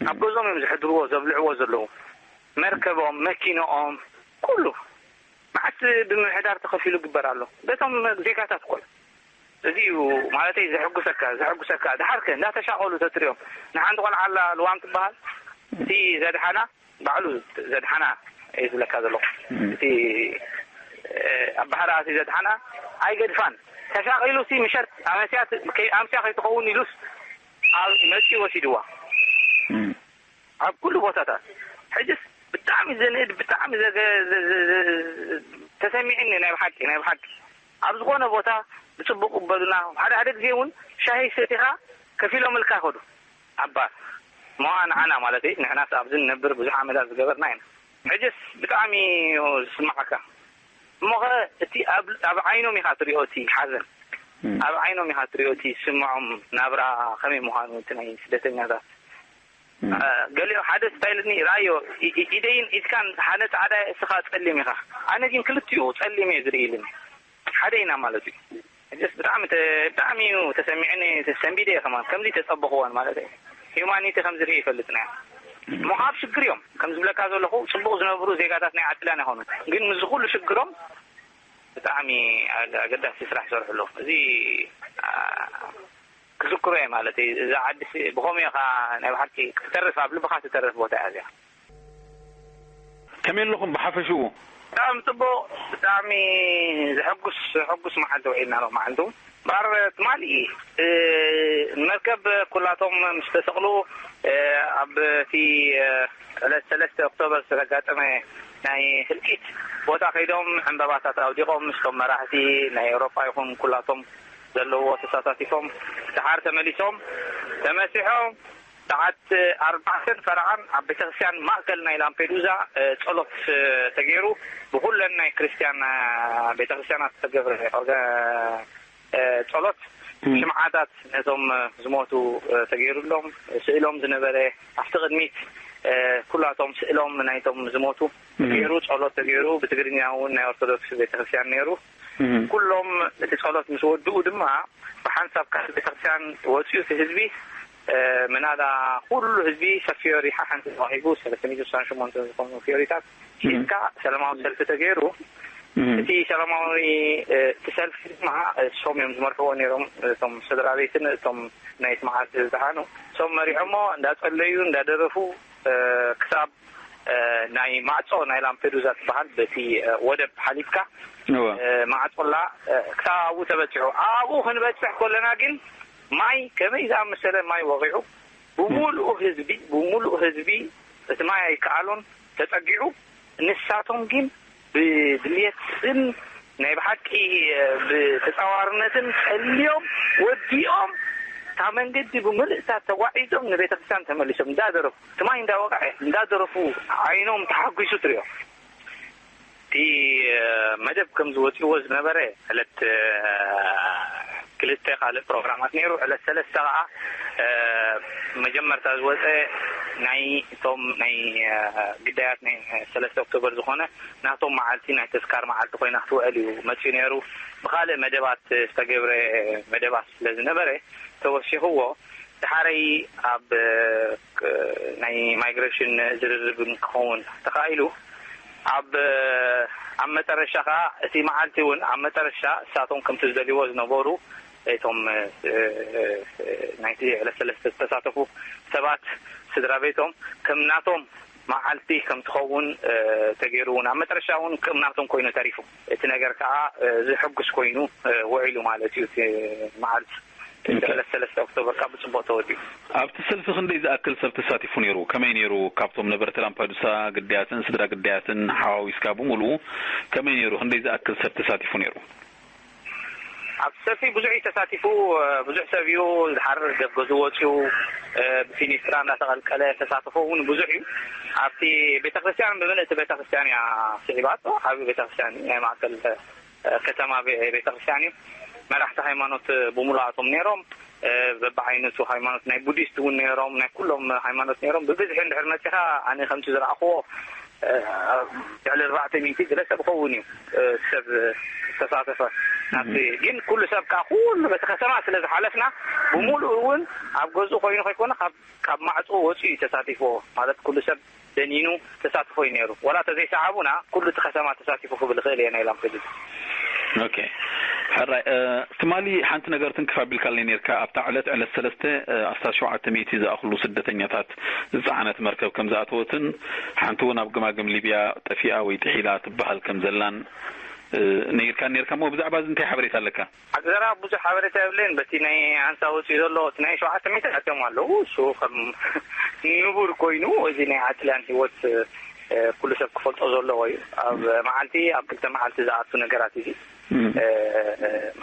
ኣብ ገዝኦም እዮም ዝሕድርዎ ዘብልዕዎ ዘለዉ። መርከቦም መኪኖኦም ኩሉ መዓስ ብምምሕዳር ተኸፊሉ ግበር ኣሎ። በቶም ዜጋታት እኮ እዩ። እዚ እዩ ማለተይ ዘሐጉሰካ ዘሐጉሰካ። ድሓርከ እንዳተሻቐሉ ተትሪኦም ንሓንቲ ቆልዓ ኣላ ልዋም ትበሃል እቲ ዘድሓና ባዕሉ ዘድሓና እዩ ዝብለካ ዘለኹ። እቲ ኣብ ባሕሪ ኣትዩ ዘድሓና ኣይገድፋን። ተሻቒሉ ሲ ምሸት ኣመስያ ኣምስያ ከይትኸውን ኢሉስ ኣብ መጺኡ ወሲድዋ ኣብ ኩሉ ቦታታት። ሕጅስ ብጣዕሚ ዘንእድ፣ ብጣዕሚ ዘገ-፣ ዘ-፣ ዘ-፣ ዘ-፣ ተሰሚዕኒ፣ ናይ ብሓቂ፣ ናይ ብሓቂ። ኣብ ዝኾነ ቦታ ብጽቡቕ ይቕበሉና። ሓደ ሓደ ግዜ እውን ሻሂ ሰቲኻ ከፊሎምልካ ይኸዱ። ኣባ፣ እሞ ንዓና ማለት እዩ፣ ንሕናስ ኣብዚ ንነብር ብዙሕ ዓመታት ዝገበርና ኢና። ሕጅስ ብጣዕሚ እዩ ዝስምዓካ። እሞኸ እቲ ኣብ፣ ኣብ ዓይኖም ኢኻ ትሪኦ እቲ ሓዘን። ኣብ ዓይኖም ኢኻ ትሪኦ እቲ ዝስምዖም ናብራ ከመይ ምዃኑ፣ እቲ ናይ ስደተኛታት። እ፣ ገሊኡ ሓደ ስታይልኒ ርኣዮ፣ ኢ-፣ ኢ-፣ ኢደይን ኢድካን ሓደ ጻዕዳ እየ፣ እስኻ ጸሊም ኢኻ። ኣነ ግን ክልቲኡ ጸሊም እየ ዝርኢ ኢሉኒ። ሓደ ኢና ማለት እዩ። ሕጅስ ብጣዕሚ ተ-፣ ብጣዕሚ እዩ ተሰሚዕኒ፣ ሰንቢደ እየ ከማን። ከምዚ ተጸበኽዎን ማለት እዩ። ሂዩማኒቲ ከምዚ ርኢ ይፈልጥና እየ። እሞ ኣብ ሽግር እዮም። ከም ዝብለካ ዘለኹ፣ ጽቡቕ ዝነብሩ ዜጋታት ናይ ዓድላን ኣይኮኑን። ግን ምስዚ ኩሉ ሽግሮም ብጣዕሚ ኣገ-፣ ኣገዳሲ ስራሕ ይሰርሑ ኣለዉ። እዚ፣ ኣ፣ ክዝክሮ እየ ማለት እዩ። እዛ ዓዲ ሲ-፣ ብኸምኡ ኢኻ ናይ ብሓቂ ክትተርፍ፣ ኣብ ልብኻ ትተርፍ ቦታ እያ እዚኣ። ከመይ ኣለኹም ብሓፈሽኡ? ብጣዕሚ ጽቡቕ፣ ብጣዕሚ ዘሐጉስ፣ ዘሐጉስ መዓልቲ ውዒልና ኣሎ መዓልቱ። እምበኣር ትማሊ፣ እ፣ መርከብ ኩላቶም ምስ ተሰቕሉ፣ እ፣ ኣብ እቲ፣ እ፣ ዕለት ሰለስተ ኦክቶበር ዝተጋጠመ ናይ ህልቂት ቦታ ከይዶም ዕምበባታት ኣውዲቖም ምስቶም መራሕቲ ናይ ኤውሮጳ ይኹን ኩላቶም ዘለዎ ተሳታፊፎም፣ ደሓር ተመሊሶም፣ ተመሲሖም፣ ሰዓት ኣርባዕተን ፈረቓን ኣብ ቤተክርስትያን ማእከል ናይ ላምፔዱዛ፣ እ፣ ጸሎት፣ እ፣ ተገይሩ። ብኹለን ናይ ክርስትያን፣ እ፣ ቤተክርስትያናት ዝተገብረ ኦርጋ-፣ እ፣ ጸሎት፣ ሽምዓታት ነቶም፣ እ፣ ዝሞቱ፣ እ፣ ተገይሩሎም። ስእሎም ዝነበረ ኣብቲ ቅድሚት፣ እ፣ ኩላቶም ስእሎም ናይቶም ዝሞቱ ተገይሩ፣ ጸሎት ተገይሩ። ብትግርኛ እውን ናይ ኦርቶዶክስ ቤተክርስትያን ነይሩ። ኩሎም እቲ ጸሎት ምስ ወድኡ ድማ ብሓንሳብ ካብ ቤተክርስትያን ወጺኡ እቲ ህዝቢ፣ እ፣ ምናዳ ኩሉ ህዝቢ ሰብ ፊዮሪ ሓሓንቲ ተዋሂቡ፣ ሰለስተ ሚእቲ ስሳን ሸሞንተ ዝኾኑ ፊዮሪታት ሒዝካ ሰላማዊ ሰልፊ ተገይሩ። እቲ ሰላማዊ፣ እ፣ እቲ ሰልፊ ድማ፣ እ፣ እሶም እዮም ዝመርሕዎ ነይሮም። እቶም ስድራ ቤትን እቶም ናይቲ መዓልቲ ዝደሓኑ እሶም መሪሖሞ፣ እንዳጸለዩ፣ እንዳደረፉ፣ እ፣ ክሳብ፣ እ፣ ናይ ማዕጾ ናይ ላምፔዱዛ ትበሃል፣ በቲ፣ እ፣ ወደብ ሓሊፍካ፣ እወ። እ፣ ማዕጾ ኣላ፣ እ፣ ክሳብ ኣብኡ ተበጺሑ። ኣብኡ ክንበጽሕ ከለና ግን ማይ፣ ከመይ ዝኣመሰለ ማይ ወቒዑ፣ ብምሉኡ ህዝቢ፣ ብምሉኡ ህዝቢ እቲ ማይ ኣይከኣሎን፣ ተጸጊዑ። ንሳቶም ግን ብድልየትን ናይ ብሓቂ፣ እ፣ ብተጻዋርነትን ጸልዮም ወዲኦም፣ እታ መንገዲ ብምልእታ ተጓዒዞም ንቤተ ክርስቲያን ተመሊሶም። እንዳደረፉ፣ እቲ ማይ እንዳወቕዐ፣ እንዳደረፉ፣ ዓይኖም ተሓጒሱ ትሪኦ። እቲ፣ እ፣ መደብ ከም ዝወፅዎ ዝነበረ ዕለት፣ እ፣ ክልተ ካልእ ፕሮግራማት ነይሩ። ዕለት ሰለስተ ከዓ፣ እ፣ መጀመርታ ዝወፀ ናይ እቶም ናይ፣ እ፣ ግዳያት ናይ ሰለስተ ኦክቶበር ዝኾነ ናቶም መዓልቲ፣ ናይ ተስካር መዓልቲ ኮይና ክትውዕል እዩ መፂኡ ነይሩ። ብኻልእ መደባት ዝተገብረ መደባት ስለ ዝነበረ ተወሲኽዎ። ድሓረይ ኣብ፣ እ፣ ናይ ማይግሬሽን ዝርርብ ክኸውን ተኻኢሉ። ኣብ፣ ኣብ መጨረሻ ኸዓ እቲ መዓልቲ እውን ኣብ መጨረሻ እሳቶም ከምቲ ዝደልይዎ ዝነበሩ እቶም፣ እ፣ እ፣ ናይቲ ዕለት ሰለስተ ዝተሳተፉ ሰባት ስድራ ቤቶም ከም ናቶም መዓልቲ ከም ትኸውን፣ እ፣ ተገይሩ እውን ኣብ መጨረሻ እውን ከም ናቶም ኮይኑ ተሪፉ። እቲ ነገር ከዓ፣ እ፣ ዘሐጉስ ኮይኑ፣ እ፣ ውዒሉ ማለት እዩ። እቲ መዓልቲ ኦኬ። ዕለት ሰለስተ ኦክቶበር ካብ ብጽቡቕ ተወዲኡ። ኣብቲ ሰልፊ ክንደይ ዝኣክል ሰብ ተሳቲፉ ነይሩ? ከመይ ነይሩ? ካብቶም ነበርቲ ላምፓዱሳ ግዳያትን ስድራ ግዳያትን ሓዋዊስካ ብምሉኡ ከመይ ነይሩ? ክንደይ ዝኣክል ሰብ ተሳቲፉ ነይሩ? ኣብቲ ሰልፊ ብዙሕ እዩ ተሳቲፉ፣ ብዙሕ ሰብ እዩ። ዝሓርር ገብ ገዙ ወፂኡ፣ ብፊኒስትራ እንዳተቐልቀለ ተሳትፎ እውን ብዙሕ እዩ። ኣብቲ ቤተክርስትያን ብምልእቲ ቤተክርስትያን እያ ስዒባቶ። ዓብዪ ቤተክርስትያን እዩ፣ ናይ ማእከል ከተማ ቤ-፣ ቤተክርስትያን እዩ። መራሕቲ ሃይማኖት ብምሉኣቶም ነይሮም። እ፣ በብዓይነቱ ሃይማኖት፣ ናይ ቡዲስት እውን ነይሮም፣ ናይ ኩሎም ሃይማኖት ነይሮም። ብብዝሒ እንድሕር መፂኻ፣ ኣነ ከምቲ ዝረኣኽዎ፣ እ፣ ልዕሊ ኣርባዕተ ሚእቲ ገለ ሰብ ክኸውን እዩ፣ እ፣ ሰብ ዝተሳተፈ ናብቲ። እም። ግን ኩሉ ሰብ ከዓ፣ ኩሉ በቲ ከተማ ስለ ዝሓለፍና፣ ብምሉኡ እውን ኣብ ገዝኡ ኮይኑ ከይኮነ፣ ካብ፣ ካብ ማዕጾ ወፂኡ እዩ ተሳቲፍዎ። ማለት፣ ኩሉ ሰብ ደኒኑ ተሳትፎ እዩ ነይሩ። ዋላ ተዘይሰዓቡና፣ ኩሉ እቲ ከተማ ተሳቲፉ ክብል ይኽእል እየ ናይ ላምፔዱዛ። ኦኬ። ሕራይ፣ እ፣ ትማሊ ሓንቲ ነገር ትንክፍ ኣቢልካለይ ነይርካ። ኣብታ ዕለት፣ ዕለት ሰለስተ፣ እ፣ ኣስታት ሸውዓተ ሚእቲ ዝኣኽሉ ስደተኛታት ዝጸዓነት መርከብ ከም ዝኣተወትን ሓንቲ እውን ኣብ ገማግም ሊብያ ጠፊኣ ወይ ጥሒላ ትበሃል ከም ዘላን ነይርካ ነይርካ እሞ ብዛዕባ እዚ እንታይ ሓበሬታ ኣለካ? ኣብቲ ዘረባ ብዙሕ ሓበሬታ የብለይን። በቲ ናይ ኣንሳ ወፂኡ ዘሎ እቲ ናይ ሸውዓተ ሚእቲ ኣትዮም ኣለዉ። እሱ ከም ንቡር ኮይኑ እዚ ናይ ዓጥልያን ህይወት ኩሉ ሰብ ክፈልጦ ዘለዎ እዩ። ኣብ መዓልቲ ኣብ ክልተ መዓልቲ ዝኣቱ ነገራት እዚ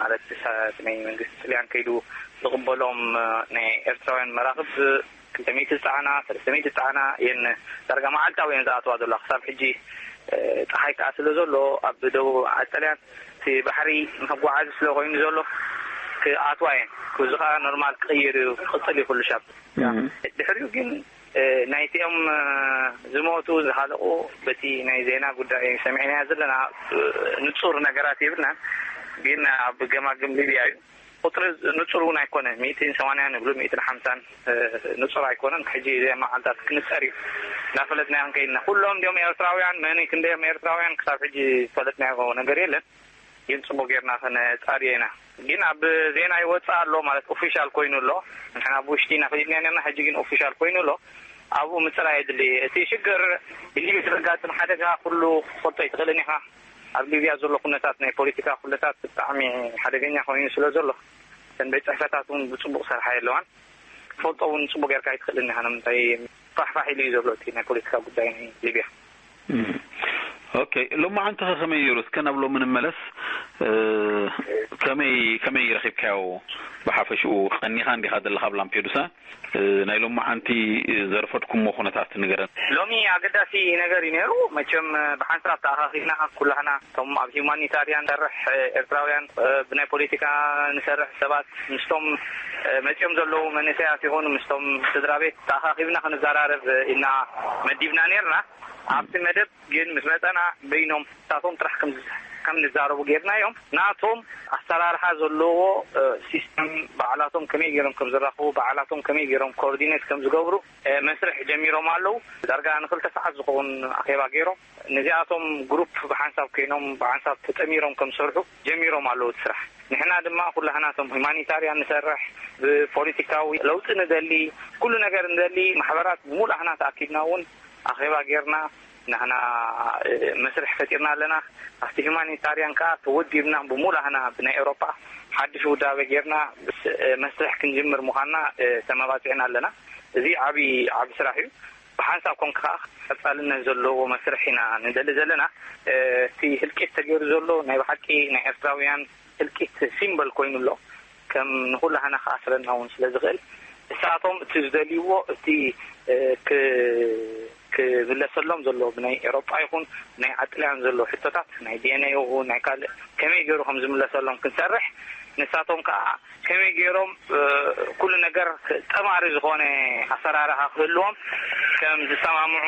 ማለት እቲ ናይ መንግስቲ ጥልያን ከይዱ ዝቕበሎም ናይ ኤርትራውያን መራኽብ ክልተ ሚእቲ ዝፀዓና ሰለስተ ሚእቲ ዝፀዓና እየን ዳርጋ መዓልታዊ እየን ዝኣትዋ ዘለዋ። ክሳብ ሕጂ ፀሓይ ከዓ ስለ ዘሎ ኣብ ደቡብ ዓጠልያን እቲ ባሕሪ ንክጓዓዝ ስለ ኮይኑ ዘሎ ክኣትዋ እየን። እዚ ከዓ ኖርማል ክቕይር እዩ ክቕፅል እዩ ኩሉ ሻብ። ድሕሪኡ ግን ናይቲኦም ዝሞቱ ዝሃለቁ በቲ ናይ ዜና ጉዳይ ሰሚዕናያ ዘለና ንፁር ነገራት የብልናን። ግን ኣብ ገማግም ሊብያ እዩ ቁፅሪ ንፁር እውን ኣይኮነን። ሚእትን ሰማንያን ንብሉ ሚእትን ሓምሳን ንፁር ኣይኮነን። ሕጂ እዚኦም መዓልታት ክንፀር እዩ እናፈለጥናዮ ክንከይድ ኢና። ኩሎም እንዲኦም ኤርትራውያን መን ክንደዮም ኤርትራውያን ክሳብ ሕጂ ዝፈለጥናዮ ነገር የለን። ግን ፅቡቅ ጌርና ከነፃርዮ ኢና። ግን ኣብ ዜና ይወፅእ ኣሎ ማለት ኦፊሻል ኮይኑ ኣሎ። ንሕና ብውሽጢ ኢና ፈሊጥና ነርና። ሕጂ ግን ኦፊሻል ኮይኑ ኣሎ። ኣብኡ ምፅራይ የድሊ። እቲ ሽግር ብሊብያ ዘጋጥም ሓደጋ ኩሉ ክትፈልጦ ኣይትኽእልን ኢኻ። ኣብ ሊብያ ዘሎ ኩነታት ናይ ፖለቲካ ኩነታት ብጣዕሚ ሓደገኛ ኮይኑ ስለ ዘሎ እተን ቤት ፅሕፈታት እውን ብፅቡቅ ሰርሓ የለዋን። ክትፈልጦ እውን ፅቡቅ ጌርካ ኣይትኽእልን ኢኻ። ንምንታይ ፋሕፋሕ ኢሉ እዩ ዘሎ እቲ ናይ ፖለቲካ ጉዳይ ናይ ሊብያ። ኦኬ፣ ሎማዓንቲ ከ ከመይ ነይሩ? እስከ ናብ ሎሚ ንመለስ። ከመይ ከመይ ረኺብካዮ? ብሓፈሽኡ ቀኒኻ እንዲኻ ዘለኻ ኣብ ላምፔዱሳ። ናይ ሎማዓንቲ ዘርፈድኩሞ ኩነታት ንገረን። ሎሚ ኣገዳሲ ነገር እዩ ነይሩ። መቸም ብሓንሳብ ተኣኻኺብና ኩላህና እቶም ኣብ ሂውማኒታርያን ንሰርሕ ኤርትራውያን ብናይ ፖለቲካ ንሰርሕ ሰባት ምስቶም መፂኦም ዘለዉ መንእሰያት ይኹኑ ምስቶም ስድራ ቤት ተኣኻኺብና ክንዘራረብ ኢልና መዲብና ነርና። ኣብቲ መደብ ግን ምስ መፀና በይኖም እሳቶም ጥራሕ ከም ንዛረቡ ጌርናዮም። ናቶም ኣሰራርሓ ዘለዎ ሲስተም ባዕላቶም ከመይ ገይሮም ከም ዝራኽቡ ባዕላቶም ከመይ ገይሮም ኮኦርዲኔት ከም ዝገብሩ መስርሕ ጀሚሮም ኣለዉ። ዳርጋ ንክልተ ሰዓት ዝኸውን ኣኼባ ገይሮም ነዚኣቶም ግሩፕ ብሓንሳብ ኮይኖም ብሓንሳብ ተጠሚሮም ከም ዝሰርሑ ጀሚሮም ኣለዉ እቲ ስራሕ። ንሕና ድማ ኩላህና እቶም ሁማኒታርያን ንሰርሕ ብፖለቲካዊ ለውጢ ንደሊ ኩሉ ነገር ንደሊ ማሕበራት ብሙሉእ ኣህና ተኣኪብና እውን ኣኼባ ጌርና ናህና መስርሕ ፈጢርና ኣለና። ኣብቲ ሂማኒታርያን ከዓ ተወዲብና ብሙሉእ ኣህና ብናይ ኤውሮጳ ሓድሽ ውዳበ ጌርና መስርሕ ክንጅምር ምዃንና ተመባፂዕና ኣለና። እዚ ዓብዪ ዓብዪ ስራሕ እዩ። ብሓንሳብ ኮንካ ከዓ ቀፃልነት ዘለዎ መስርሕ ኢና ንደሊ ዘለና። እቲ ህልቂት ተገይሩ ዘሎ ናይ ብሓቂ ናይ ኤርትራውያን ህልቂት ሲምበል ኮይኑ ኣሎ። ከም ንኹላህና ክኣስረና እውን ስለ ዝኽእል እሳቶም እቲ ዝደልይዎ እቲ ክምለሰሎም ዘሎ ብናይ ኤሮጳ ይኹን ናይ ዓጥልያን ዘሎ ሕቶታት ናይ ዲኤንኤ ይኹን ናይ ካልእ ከመይ ገይሩ ከም ዝምለሰሎም ክንሰርሕ ንሳቶም ከዓ ከመይ ገይሮም ኩሉ ነገር ጠማሪ ዝኾነ ኣሰራርሓ ክህልዎም ከም ዝሰማምዑ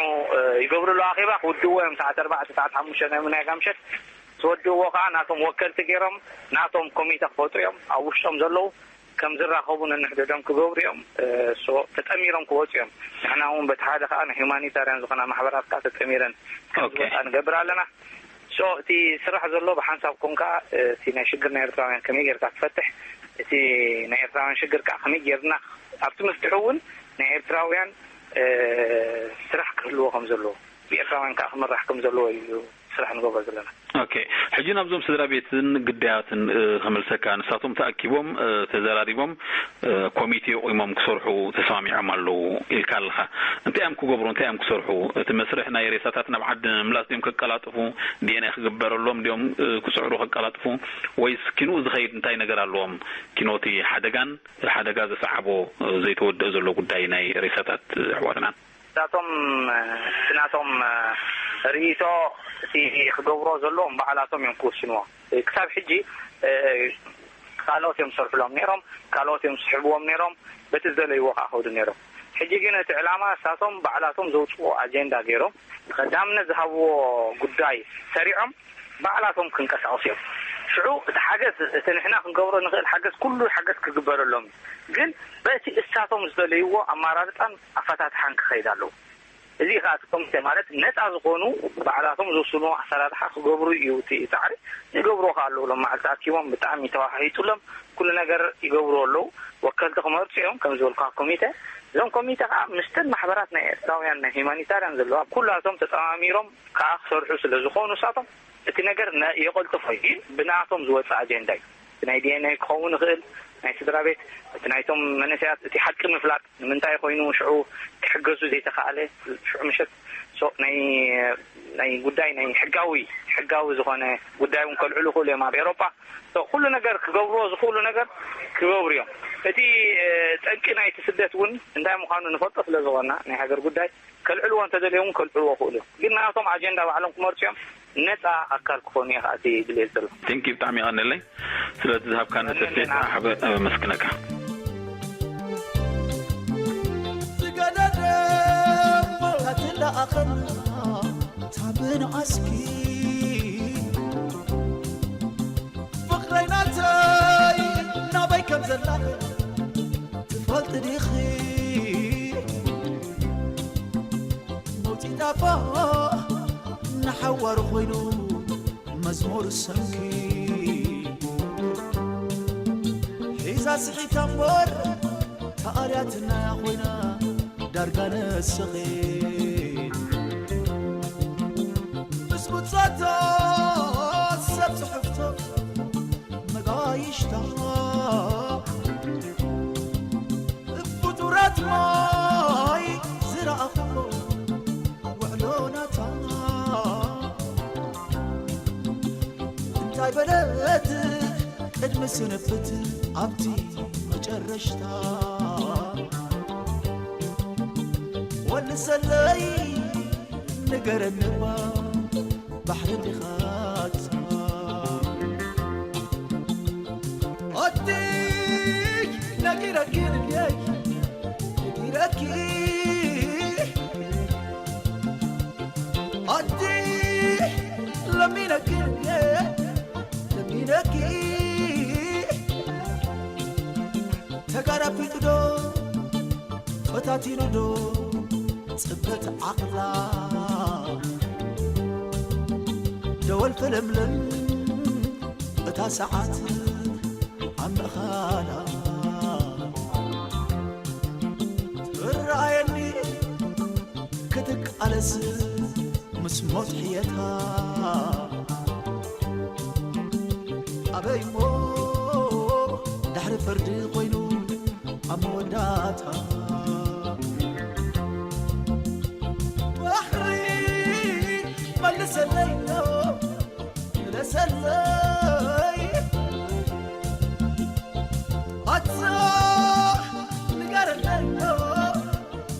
ይገብሩ ኣለዉ ኣኼባ ክውድዎ እዮም ሰዓት ኣርባዕተ ሰዓት ሓሙሽተ ናይ ምናይ ጋምሸት ዝወድእዎ ከዓ ናቶም ወከልቲ ገይሮም ናቶም ኮሚተ ክፈጥሩ እዮም ኣብ ውሽጦም ዘለዉ ከም ዝራኸቡ ነንሕድሕዶም ክገብሩ እዮም። ተጠሚሮም ክወፁ እዮም። ንሕና እውን በቲ ሓደ ከዓ ናይ ሁማኒታርያን ዝኾና ማሕበራት ከዓ ተጠሚረን ከም ዝወፃ ንገብር ኣለና። እቲ ስራሕ ዘሎ ብሓንሳብ ኮንካ እቲ ናይ ሽግር ናይ ኤርትራውያን ከመይ ጌርካ ትፈትሕ እቲ ናይ ኤርትራውያን ሽግር ከዓ ከመይ ጌርና ኣብቲ መፍትሒ እውን ናይ ኤርትራውያን ስራሕ ክህልዎ ከም ዘለዎ ብኤርትራውያን ከዓ ክምራሕ ከም ዘለዎ እዩ ስራሕ ንገብሮ ዘለና። ኦኬ፣ ሕጂ ናብዞም ስድራ ቤትን ግዳያትን ከመልሰካ፣ ንሳቶም ተኣኪቦም ተዘራሪቦም ኮሚቴ ቆይሞም ክሰርሑ ተሰማሚዖም ኣለዉ ኢልካ ኣለኻ። እንታይ እዮም ክገብሩ? እንታይ እዮም ክሰርሑ? እቲ መስርሕ ናይ ሬሳታት ናብ ዓዲ ንምምላስ ድዮም ከቀላጥፉ? ዲኤንኤ ክግበረሎም ድዮም ክጽዕሩ ከቀላጥፉ? ወይስ ኪንኡ ዝኸይድ እንታይ ነገር ኣለዎም? ኪኖቲ ሓደጋን ሓደጋ ዘሰዓቦ ዘይተወደአ ዘሎ ጉዳይ ናይ ሬሳታት ኣሕዋትናን? ንሳቶም እቲ ናቶም ርእይቶ እቲ ክገብሮ ዘለዎም ባዕላቶም እዮም ክውስንዎ። ክሳብ ሕጂ ካልኦት እዮም ዝሰርሕሎም ነይሮም፣ ካልኦት እዮም ዝስሕብዎም ነይሮም፣ በቲ ዝደለይዎ ከዓ ከውዱ ነይሮም። ሕጂ ግን እቲ ዕላማ ንሳቶም ባዕላቶም ዘውፅዎ ኣጀንዳ ገይሮም ቀዳምነት ዝሃብዎ ጉዳይ ሰሪዖም ባዕላቶም ክንቀሳቀሱ እዮም። ሽዑ እቲ ሓገዝ እቲ ንሕና ክንገብሮ ንኽእል ሓገዝ ኩሉ ሓገዝ ክግበረሎም እዩ። ግን በቲ እሳቶም ዝደለይዎ ኣማራርፃን ኣፈታትሓን ክኸይድ ኣለዎ። እዚ ከዓ እቲ ኮሚቴ ማለት ነፃ ዝኾኑ ባዕላቶም ዝውስኑ ኣሰራርሓ ክገብሩ እዩ እቲ ፃዕሪ። ይገብሩ ከዓ ኣለዉ። ሎም መዓልቲ ኣኪቦም ብጣዕሚ ተዋሓሂጡሎም ኩሉ ነገር ይገብሩ ኣለዉ። ወከልቲ ክመርፁ እዮም ከም ዝበልኩካ ኮሚቴ። እዞም ኮሚቴ ከዓ ምስተን ማሕበራት ናይ ኤርትራውያን ናይ ሂማኒታርያን ዘለዋ ኩላቶም ተፀማሚሮም ከዓ ክሰርሑ ስለ ዝኾኑ እሳቶም እቲ ነገር ነ- የቐልጥፎ እዩ፣ ግን ብናቶም ዝወፅእ ኣጀንዳ እዩ። እቲ ናይ ዲ ኤን ኤ ክኸውን ይኽእል፣ ናይ ስድራ ቤት፣ እቲ ናይቶም መንእሰያት፣ እቲ ሓቂ ምፍላጥ ንምንታይ ኮይኑ ሽዑ ክሕገዙ ዘይተኻእለ፣ ሽዑ ምሸት ሶ ናይ ናይ ጉዳይ ናይ ሕጋዊ ሕጋዊ ዝኾነ ጉዳይ እውን ከልዕሉ ይኽእሉ እዮም ኣብ ኤሮጳ። ሶ ኩሉ ነገር ክገብርዎ ዝኽእሉ ነገር ክገብሩ እዮም። እቲ ጠንቂ ናይቲ ስደት እውን እንታይ ምዃኑ ንፈልጦ ስለ ዝኾንና ናይ ሃገር ጉዳይ ከልዕልዎ እንተደልዮም እውን ከልዕልዎ ይኽእሉ እዮም። ግን ናቶም ኣጀንዳ ባዕሎም ክመርፁ እዮም። ነፃ ኣካል ክኾኑ እየ ከዓ እቲ ድልየት ዘሎ። ቴንኪ ብጣዕሚ ይቐንለይ ስለቲ ዝሃብካኒ ሰፊሕ ሓበ ኣመስግነካ። ዝገደደ እሞ ታትላኣኸና ታብን ኣስኪ ፍቕረይ ናተይ ናበይ ከም ዘላ ትፈልጥ ዲኺ? መውፂ ጣፋ ንሓዋሩ ኮይኑ መዝሙር ሰምኪ ሒዛ ስሒታ እምበር ተኣርያትና ኮይና ዳርጋ ንስኺ ምስ ጉጻቶ ሰብ ጽሕፍቶ መጋይሽታ ፍጡራት ማይ ዝረኣኽዎ ውዕሎ ናታ እንታይ በለት ቅድሚ ስንብት ኣብቲ መጨረሽታ ወልሰለይ ንገረኒ እባ ባሕሪ ዲኻታ ኣቲ ነጊረኪ ልብየይ ነጊረኪ ኣቲ ለሚነኪ ልብየይ ለሚነኪ ተጋራፊጡ ዶ ፈታቲኑ ዶ ጽበት ዓቕላ ደወል ፈለምለም እታ ሰዓት ኣብ ምእኻላ ትረኣየኒ ክትቃለስ ምስ ሞት ሕየታ ኣበይሞ ድሕሪ ፍርዲ ኮይኑ ኣብ መወዳእታ ባሕሪ መልሰለይ መለሰለይ ኣታ ንገረለይ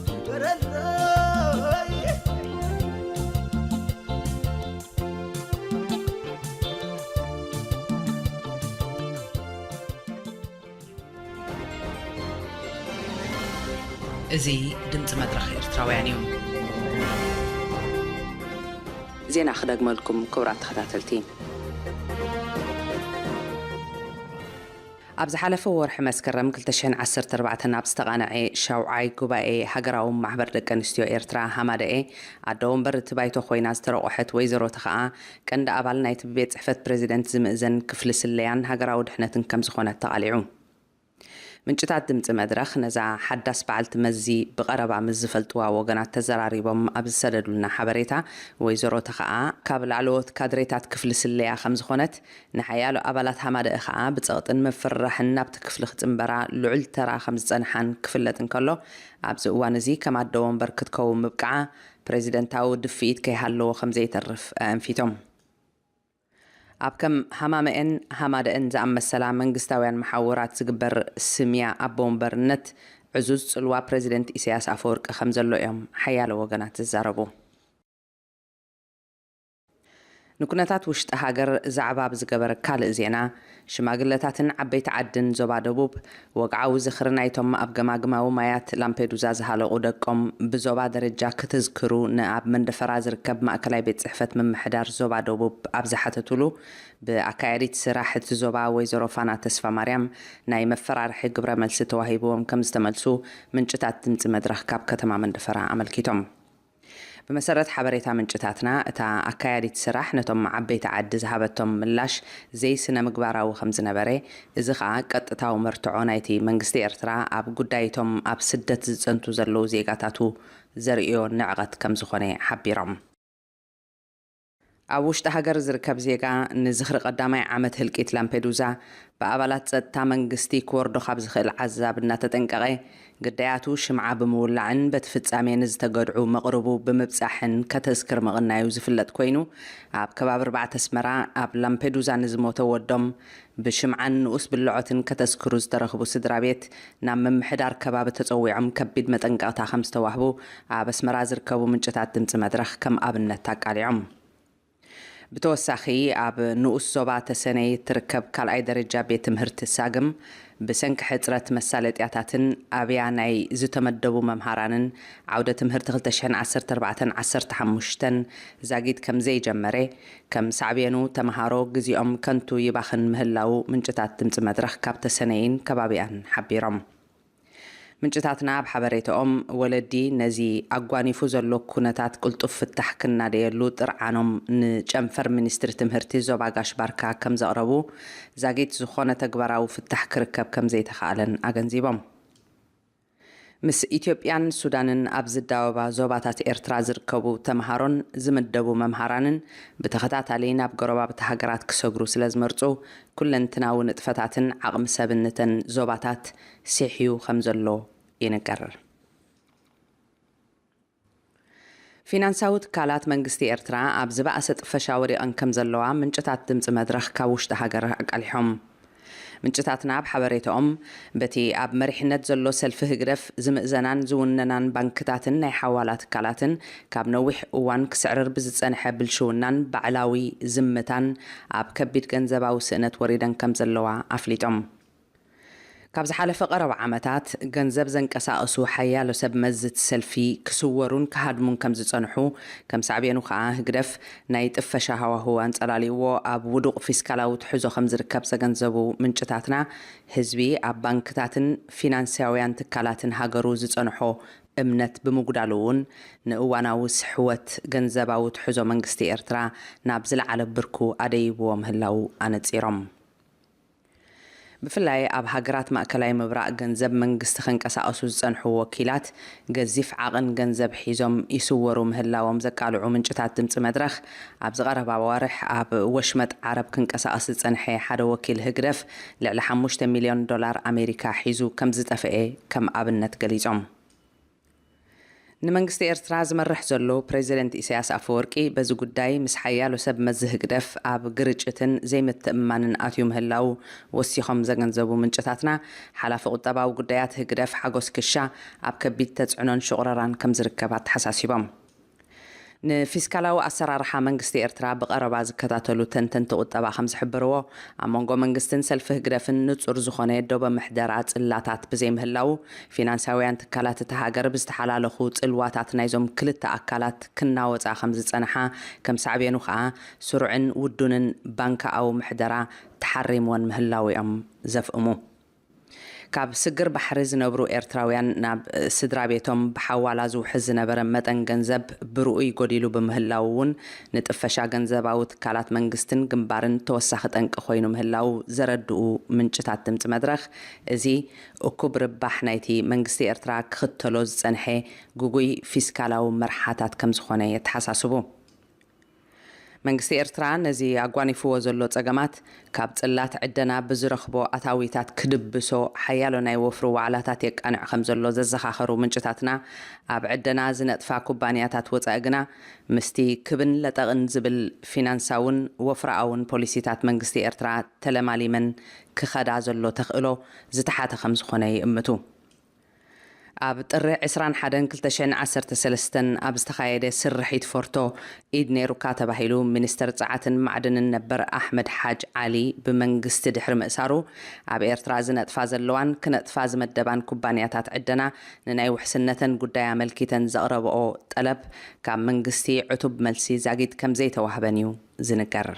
ንገረለይ እዚ ድምጺ መድረኽ ኤርትራውያን እዩ። ዜና ክደግመልኩም ክቡራት ተኸታተልቲ። ኣብ ዝሓለፈ ወርሒ መስከረም ክልተ ሽሕን ዓሰርተ ኣርባዕተን ኣብ ዝተቓነዐ ሻውዓይ ጉባኤ ሃገራዊ ማሕበር ደቂ ኣንስትዮ ኤርትራ ሃማደኤ ኣደ ወንበር እቲ ባይቶ ኮይና ዝተረቑሐት ወይዘሮ ተኸኣ ቀንዲ ኣባል ናይቲ ብቤት ጽሕፈት ፕረዚደንት ዝምእዘን ክፍሊ ስለያን ሃገራዊ ድሕነትን ከም ዝኾነት ተቓሊዑ። ምንጭታት ድምጺ መድረኽ ነዛ ሓዳስ በዓልቲ መዚ ብቐረባ ምስ ዝፈልጥዋ ወገናት ተዘራሪቦም ኣብ ዝሰደዱልና ሓበሬታ፣ ወይዘሮ ተኸኣ ካብ ላዕለዎት ካድሬታት ክፍሊ ስለያ ከም ዝኾነት፣ ንሓያሎ ኣባላት ሃማደኢ ከኣ ብጸቕጥን ምፍርራሕን ናብቲ ክፍሊ ክጽንበራ ልዑል ተራ ከም ዝጸንሓን ክፍለጥ እንከሎ፣ ኣብዚ እዋን እዚ ከም ኣደ ወንበር ክትከውን ምብቅዓ ፕረዚደንታዊ ድፍኢት ከይሃለዎ ከም ዘይተርፍ ኣእንፊቶም። ኣብ ከም ሃማመኤን ሃማደኤን ዝኣመሰላ መንግስታውያን መሓውራት ዝግበር ስምያ ኣቦ ወንበርነት ዕዙዝ ጽልዋ ፕረዚደንት ኢሳያስ ኣፈወርቂ ከም ዘሎ እዮም ሓያሎ ወገናት ዝዛረቡ። ንኩነታት ውሽጢ ሃገር ዛዕባ ብዝገበር ካልእ ዜና፣ ሽማግለታትን ዓበይቲ ዓድን ዞባ ደቡብ፣ ወግዓዊ ዝኽሪ ናይቶም ኣብ ገማግማዊ ማያት ላምፔዱዛ ዝሃለቑ ደቆም ብዞባ ደረጃ ክትዝክሩ ንኣብ መንደፈራ ዝርከብ ማእከላይ ቤት ጽሕፈት ምምሕዳር ዞባ ደቡብ ኣብ ዝሓተቱሉ፣ ብኣካያዲት ስራሕ እቲ ዞባ ወይዘሮ ፋና ተስፋማርያም ናይ መፈራርሒ ግብረ መልሲ ተዋሂብዎም ከም ዝተመልሱ ምንጭታት ድምጺ መድረኽ ካብ ከተማ መንደፈራ ኣመልኪቶም። ብመሰረት ሓበሬታ ምንጭታትና፣ እታ ኣካያዲት ስራሕ ነቶም ዓበይቲ ዓዲ ዝሃበቶም ምላሽ ዘይስነ ምግባራዊ ከም ዝነበረ፣ እዚ ኸኣ ቀጥታዊ መርትዖ ናይቲ መንግስቲ ኤርትራ ኣብ ጉዳይቶም ኣብ ስደት ዝጸንቱ ዘለዉ ዜጋታቱ ዘርእዮ ንዕቐት ከም ዝኾነ ሓቢሮም። ኣብ ውሽጢ ሃገር ዝርከብ ዜጋ ንዝኽሪ ቀዳማይ ዓመት ህልቂት ላምፔዱዛ ብኣባላት ጸጥታ መንግስቲ ክወርዶ ካብ ዝኽእል ዓዛብ እናተጠንቀቐ፣ ግዳያቱ ሽምዓ ብምውላዕን በቲ ፍጻሜ ንዝተገድዑ መቕርቡ ብምብጻሕን ከተዝክር ምቕናዩ ዝፍለጥ ኮይኑ፣ ኣብ ከባቢ ኣርባዕተ ኣስመራ ኣብ ላምፔዱዛ ንዝሞተ ወዶም ብሽምዓን ንኡስ ብልዖትን ከተዝክሩ ዝተረኽቡ ስድራ ቤት፣ ናብ ምምሕዳር ከባቢ ተጸዊዖም ከቢድ መጠንቀቕታ ከም ዝተዋህቡ ኣብ ኣስመራ ዝርከቡ ምንጭታት ድምጺ መድረኽ ከም ኣብነት ኣቃሊዖም። ብተወሳኺ፣ ኣብ ንኡስ ዞባ ተሰነይ እትርከብ ካልኣይ ደረጃ ቤት ትምህርቲ ሳግም ብሰንኪ ሕጽረት መሳለጥያታትን ኣብያ ናይ ዝተመደቡ መምሃራንን ዓውደ ትምህርቲ ክልተ ሽሕን ዓሰርተ ኣርባዕተን ዓሰርተ ሓሙሽተን ዛጊት ከም ዘይጀመረ፣ ከም ሳዕቤኑ ተምሃሮ ግዜኦም ከንቱ ይባኽን ምህላዉ ምንጭታት ድምጺ መድረኽ ካብ ተሰነይን ከባቢኣን ሓቢሮም። ምንጭታትና ኣብ ሓበሬታኦም፣ ወለዲ ነዚ ኣጓኒፉ ዘሎ ኩነታት ቅልጡፍ ፍታሕ ክናደየሉ ጥርዓኖም ንጨንፈር ሚኒስትሪ ትምህርቲ ዞባ ጋሽ ባርካ ከም ዘቕረቡ፣ ዛጊት ዝኾነ ተግባራዊ ፍታሕ ክርከብ ከም ዘይተኻእለን ኣገንዚቦም። ምስ ኢትዮጵያን ሱዳንን ኣብ ዝዳወባ ዞባታት ኤርትራ ዝርከቡ ተምሃሮን ዝምደቡ መምሃራንን ብተኸታታሊ ናብ ጎረባብቲ ሃገራት ክሰግሩ ስለ ዝመርጹ፣ ኩለንትናዊ ንጥፈታትን ዓቕሚ ሰብን ነተን ዞባታት ሲሕዩ ከም ዘሎ ይንገር። ፊናንሳዊ ትካላት መንግስቲ ኤርትራ ኣብ ዝበኣሰ ጥፈሻ ወዲቐን ከም ዘለዋ ምንጭታት ድምጺ መድረኽ ካብ ውሽጢ ሃገር ኣቃሊሖም። ምንጭታትና ኣብ ሓበሬታኦም፣ በቲ ኣብ መሪሕነት ዘሎ ሰልፊ ህግደፍ ዝምእዘናን ዝውነናን ባንክታትን ናይ ሓዋላ ትካላትን ካብ ነዊሕ እዋን ክስዕርር ብዝጸንሐ ብልሽውናን ባዕላዊ ዝምታን ኣብ ከቢድ ገንዘባዊ ስእነት ወሪደን ከም ዘለዋ ኣፍሊጦም። ካብ ዝሓለፈ ቀረባ ዓመታት፣ ገንዘብ ዘንቀሳቐሱ ሓያሎ ሰብ መዚ እቲ ሰልፊ ክስወሩን ክሃድሙን ከም ዝጸንሑ፣ ከም ሳዕቤኑ ከኣ ህግደፍ ናይ ጥፈሻ ሃዋህው ኣንጸላልይዎ ኣብ ውዱቕ ፊስካላዊ ትሕዞ ከም ዝርከብ ዘገንዘቡ ምንጭታትና፣ ህዝቢ ኣብ ባንክታትን ፊናንስያውያን ትካላትን ሃገሩ ዝጸንሖ እምነት ብምጉዳሉ እውን ንእዋናዊ ስሕወት ገንዘባዊ ትሕዞ መንግስቲ ኤርትራ ናብ ዝለዓለ ብርኩ ኣደይብዎ ምህላዉ ኣነጺሮም። ብፍላይ ኣብ ሃገራት ማእከላይ ምብራቕ ገንዘብ መንግስቲ ከንቀሳቐሱ ዝጸንሑ ወኪላት፣ ገዚፍ ዓቕን ገንዘብ ሒዞም ይስወሩ ምህላዎም ዘቃልዑ ምንጭታት ድምጺ መድረኽ፣ ኣብ ዝቐረባ ኣዋርሕ ኣብ ወሽመጥ ዓረብ ክንቀሳቐስ ዝጸንሐ ሓደ ወኪል ህግደፍ፣ ልዕሊ ሓሙሽተ ሚልዮን ዶላር ኣሜሪካ ሒዙ ከም ዝጠፍኤ ከም ኣብነት ገሊጾም። ንመንግስቲ ኤርትራ ዝመርሕ ዘሎ ፕሬዚደንት ኢሳያስ ኣፈወርቂ፣ በዚ ጉዳይ ምስ ሓያሎ ሰብ መዚ ህግደፍ ኣብ ግርጭትን ዘይምትእምማንን ኣትዩ ምህላዉ ወሲኾም ዘገንዘቡ ምንጭታትና፣ ሓላፊ ቁጠባዊ ጉዳያት ህግደፍ ሓጎስ ክሻ ኣብ ከቢድ ተጽዕኖን ሽቑረራን ከም ዝርከብ ኣተሓሳሲቦም። ንፊስካላዊ ኣሰራርሓ መንግስቲ ኤርትራ ብቐረባ ዝከታተሉ ተንተንቲ ቁጠባ ከም ዝሕብርዎ፣ ኣብ መንጎ መንግስትን ሰልፊ ህግደፍን ንጹር ዝኾነ ዶበ ምሕደራ ጽላታት ብዘይምህላዉ፣ ፊናንሳውያን ትካላት እታ ሃገር ብዝተሓላለኹ ጽልዋታት ናይዞም ክልተ ኣካላት ክናወጻ ከም ዝጸንሓ፣ ከም ሳዕቤኑ ከኣ ስሩዕን ውዱንን ባንካኣዊ ምሕደራ ተሓሪምወን ምህላዉ እዮም ዘፍእሙ። ካብ ስግር ባሕሪ ዝነብሩ ኤርትራውያን ናብ ስድራ ቤቶም ብሓዋላ ዝውሕዝ ዝነበረ መጠን ገንዘብ ብርኡይ ጎዲሉ ብምህላዉ እውን ንጥፈሻ ገንዘባዊ ትካላት መንግስትን ግንባርን ተወሳኺ ጠንቂ ኮይኑ ምህላዉ ዘረድኡ ምንጭታት ድምጺ መድረኽ፣ እዚ እኩብ ርባሕ ናይቲ መንግስቲ ኤርትራ ክኽተሎ ዝጸንሐ ግጉይ ፊስካላዊ መርሓታት ከም ዝኾነ የተሓሳስቡ። መንግስቲ ኤርትራ ነዚ ኣጓኒፍዎ ዘሎ ጸገማት፣ ካብ ጽላት ዕደና ብዝረኽቦ ኣታዊታት ክድብሶ ሓያሎ ናይ ወፍሪ ዋዕላታት የቃንዕ ከም ዘሎ ዘዘኻኸሩ ምንጭታትና፣ ኣብ ዕደና ዝነጥፋ ኩባንያታት ወጻኢ ግና፣ ምስቲ ክብን ለጠቕን ዝብል ፊናንሳውን ወፍራኣውን ፖሊሲታት መንግስቲ ኤርትራ ተለማሊመን ክኸዳ ዘሎ ተኽእሎ ዝተሓተ ከም ዝኾነ ይእምቱ። ኣብ ጥሪ ዕስራን ሓደን ክልተ ሽሕን ዓሰርተ ሰለስተን ኣብ ዝተኻየደ ስርሒት ፎርቶ፣ ኢድ ነይሩካ ተባሂሉ ሚኒስተር ጸዓትን ማዕድንን ነበር ኣሕመድ ሓጅ ዓሊ ብመንግስቲ ድሕሪ ምእሳሩ፣ ኣብ ኤርትራ ዝነጥፋ ዘለዋን ክነጥፋ ዝመደባን ኩባንያታት ዕደና፣ ንናይ ውሕስነተን ጉዳይ ኣመልኪተን ዘቕረብኦ ጠለብ፣ ካብ መንግስቲ ዕቱብ መልሲ ዛጊት ከም ዘይተዋህበን እዩ ዝንገር።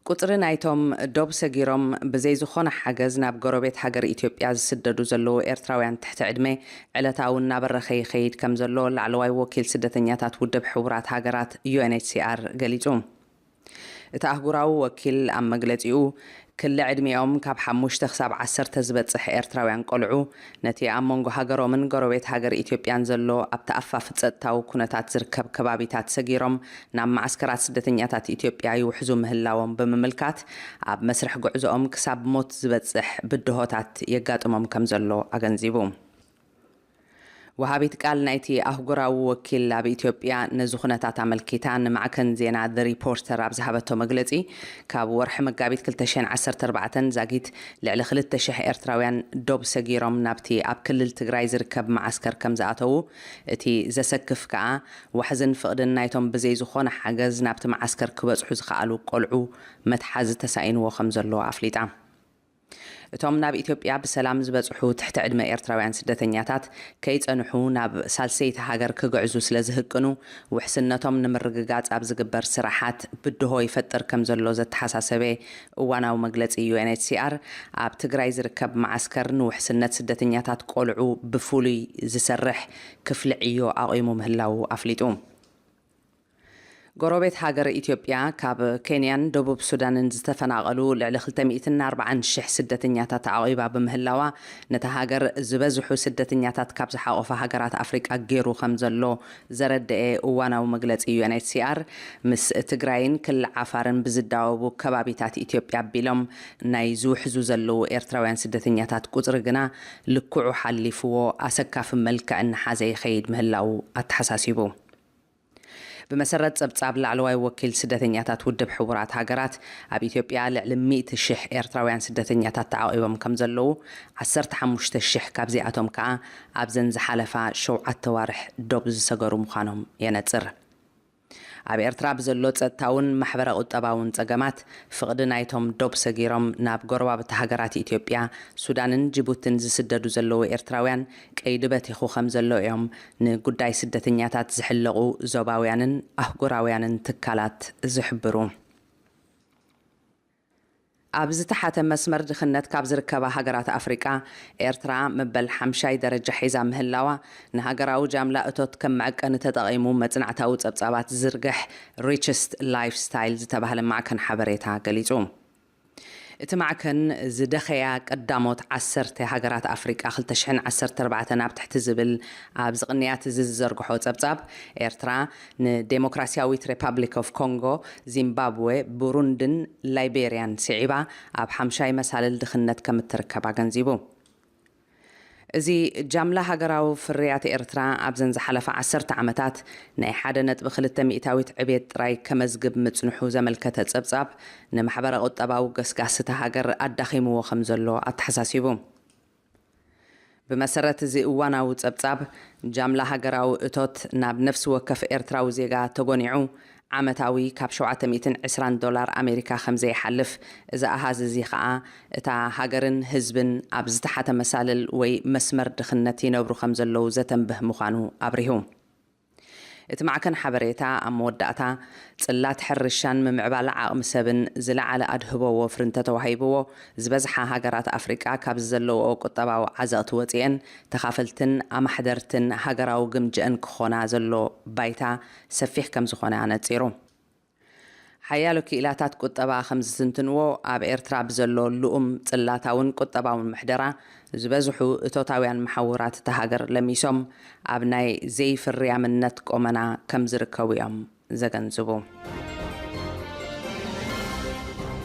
ቁጽሪ ናይቶም ዶብ ሰጊሮም ብዘይ ዝኾነ ሓገዝ ናብ ጎረቤት ሃገር ኢትዮጵያ ዝስደዱ ዘለዉ ኤርትራውያን ትሕቲ ዕድመ ዕለታዊ እናበረኸ ይኸይድ ከም ዘሎ ላዕለዋይ ወኪል ስደተኛታት ውድብ ሕቡራት ሃገራት፣ ዩ ኤን ኤች ሲ ኣር፣ ገሊጹ። እቲ ኣህጉራዊ ወኪል ኣብ መግለጺኡ፣ ክሊ ዕድሚኦም ካብ ሓሙሽተ ክሳብ ዓሰርተ ዝበጽሕ ኤርትራውያን ቆልዑ፣ ነቲ ኣብ መንጎ ሃገሮምን ጎረቤት ሃገር ኢትዮጵያን ዘሎ ኣብ ተኣፋፊ ጸጥታዊ ኩነታት ዝርከብ ከባቢታት ሰጊሮም ናብ መዓስከራት ስደተኛታት ኢትዮጵያ ይውሕዙ ምህላዎም ብምምልካት፣ ኣብ መስርሕ ጉዕዞኦም ክሳብ ሞት ዝበጽሕ ብድሆታት የጋጥሞም ከም ዘሎ ኣገንዚቡ። ወሃቢት ቃል ናይቲ ኣህጉራዊ ወኪል ኣብ ኢትዮጵያ ነዚ ኩነታት ኣመልኪታ ንማዕከን ዜና The Reporter ኣብ ዝሃበቶ መግለጺ፣ ካብ ወርሒ መጋቢት ክልተ ሽሕን ዓሰርተ ኣርባዕተን ዛጊት ልዕሊ ክልተ ሽሕ ኤርትራውያን ዶብ ሰጊሮም ናብቲ ኣብ ክልል ትግራይ ዝርከብ መዓስከር ከም ዝኣተዉ፣ እቲ ዘሰክፍ ከኣ ዋሕዝን ፍቕድን ናይቶም ብዘይ ዝኾነ ሓገዝ ናብቲ መዓስከር ክበጽሑ ዝኸኣሉ ቆልዑ መትሓዚ ተሳኢንዎ ከም ዘሎ ኣፍሊጣ። እቶም ናብ ኢትዮጵያ ብሰላም ዝበጽሑ ትሕቲ ዕድመ ኤርትራውያን ስደተኛታት ከይጸንሑ ናብ ሳልሰይቲ ሃገር ክግዕዙ ስለ ዝህቅኑ፣ ውሕስነቶም ንምርግጋጽ ኣብ ዝግበር ስራሓት ብድሆ ይፈጥር ከም ዘሎ ዘተሓሳሰበ እዋናዊ መግለጺ ዩ ኤን ኤች ሲ ኣር፣ ኣብ ትግራይ ዝርከብ መዓስከር ንውሕስነት ስደተኛታት ቆልዑ ብፍሉይ ዝሰርሕ ክፍሊ ዕዮ ኣቑሙ ምህላዉ ኣፍሊጡ። ጎረቤት ሃገር ኢትዮጵያ ካብ ኬንያን ደቡብ ሱዳንን ዝተፈናቐሉ ልዕሊ ክልተ ሚእትን ኣርባዓን ሽሕ ስደተኛታት ኣዕቒባ ብምህላዋ፣ ነታ ሃገር ዝበዝሑ ስደተኛታት ካብ ዝሓቖፋ ሃገራት ኣፍሪቃ ገይሩ ከም ዘሎ ዘረደኤ እዋናዊ መግለጺ ዩ ኤን ኤች ሲ ኣር፣ ምስ ትግራይን ክልል ዓፋርን ብዝዳወቡ ከባቢታት ኢትዮጵያ ኣቢሎም ናይ ዝውሕዙ ዘለዉ ኤርትራውያን ስደተኛታት ቁጽሪ ግና ልክዑ ሓሊፍዎ ኣሰካፊ መልክዕ እናሓዘ ይኸይድ ምህላዉ ኣተሓሳሲቡ። ብመሰረት ጸብጻብ ላዕለዋይ ወኪል ስደተኛታት ውድብ ሕቡራት ሃገራት፣ ኣብ ኢትዮጵያ ልዕሊ ሚእቲ ሽሕ ኤርትራውያን ስደተኛታት ተዓቒቦም ከም ዘለዉ፣ ዓሰርተ ሓሙሽተ ሽሕ ካብዚኣቶም ከኣ ኣብዘን ዝሓለፋ ሸውዓተ ዋርሕ ዶብ ዝሰገሩ ምዃኖም የነጽር። ኣብ ኤርትራ ብዘሎ ጸጥታውን ማሕበረ ቁጠባውን ጸገማት፣ ፍቕዲ ናይቶም ዶብ ሰጊሮም ናብ ጎረባብቲ ሃገራት ኢትዮጵያ፣ ሱዳንን ጅቡትን ዝስደዱ ዘለዉ ኤርትራውያን ቀይዲ በቲኹ ከም ዘሎ እዮም ንጉዳይ ስደተኛታት ዝሕለቑ ዞባውያንን ኣህጉራውያንን ትካላት ዝሕብሩ። ኣብ ዝተሓተ መስመር ድኽነት ካብ ዝርከባ ሃገራት ኣፍሪቃ፣ ኤርትራ መበል ሓምሻይ ደረጃ ሒዛ ምህላዋ፣ ንሃገራዊ ጃምላ እቶት ከም መዐቀኒ ተጠቒሙ መጽናዕታዊ ጸብጻባት ዝዝርግሕ ሪችስት ላይፍስታይል ዝተባህለ ማዕከን ሓበሬታ ገሊጹ። እቲ ማዕከን ዝደኸያ ቀዳሞት ዓሰርተ ሃገራት ኣፍሪቃ ክልተ ሽሕን ዓሰርተ ኣርባዕተን ኣብ ትሕቲ ዝብል ኣብዚ ቅንያት እዚ ዝዘርግሖ ጸብጻብ፣ ኤርትራ ንዴሞክራሲያዊት ሪፓብሊክ ኦፍ ኮንጎ፣ ዚምባብወ፣ ቡሩንድን ላይቤርያን ስዒባ ኣብ ሓምሻይ መሳልል ድኽነት ከም እትርከብ ኣገንዚቡ። እዚ ጃምላ ሃገራዊ ፍርያት ኤርትራ ኣብዘን ዝሓለፋ ዓሰርተ ዓመታት ናይ ሓደ ነጥቢ ክልተ ሚእታዊት ዕብየት ጥራይ ከመዝግብ ምጽንሑ ዘመልከተ ጸብጻብ፣ ንማሕበረ ቁጠባዊ ገስጋስ እታ ሃገር ኣዳኺምዎ ከም ዘሎ ኣተሓሳሲቡ። ብመሰረት እዚ እዋናዊ ጸብጻብ፣ ጃምላ ሃገራዊ እቶት ናብ ነፍሲ ወከፍ ኤርትራዊ ዜጋ ተጎኒዑ ዓመታዊ ካብ ሸውዓተ ሚእትን ዕስራን ዶላር ኣሜሪካ ከም ዘይሓልፍ፣ እዚ ኣሃዝ እዚ ኸኣ እታ ሃገርን ህዝብን ኣብ ዝተሓተ መሳልል ወይ መስመር ድኽነት ይነብሩ ከም ዘለዉ ዘተንብህ ምዃኑ ኣብሪሁ። እቲ ማዕከን ሓበሬታ ኣብ መወዳእታ፣ ጽላት ሕርሻን ምምዕባል ዓቕሚ ሰብን ዝለዓለ ኣድህቦ ወፍሪ እንተተዋሂብዎ፣ ዝበዝሓ ሃገራት ኣፍሪቃ ካብዚ ዘለውኦ ቁጠባዊ ዓዘቕቲ ወጺኤን ተኻፈልትን ኣማሕደርትን ሃገራዊ ግምጀአን ክኾና ዘሎ ባይታ ሰፊሕ ከም ዝኾነ ኣነጺሩ። ሓያሎ ክኢላታት ቁጠባ ከም ዝትንትንዎ፣ ኣብ ኤርትራ ብዘሎ ልኡም ጽላታውን ቁጠባውን ምሕደራ፣ ዝበዝሑ እቶታውያን መሓውራት እታ ሃገር ለሚሶም ኣብ ናይ ዘይፍርያምነት ቆመና ከም ዝርከቡ እዮም ዘገንዝቡ።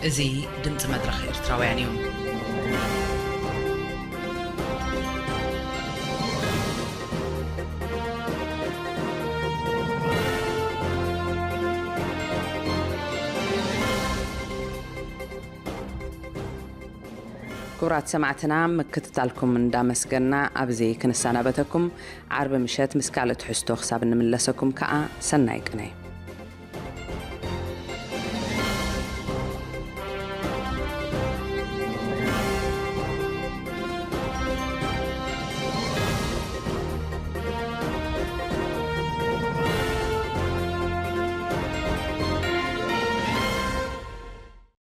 እዚ ድምጺ መድረኽ ኤርትራውያን እዩ። ክቡራት ሰማዕትና፣ ምክትታልኩም እንዳመስገና ኣብዚ ክንሰናበተኩም፣ ዓርቢ ምሸት ምስ ካልእ ትሕዝቶ ክሳብ እንምለሰኩም ከኣ ሰናይ ቅነ።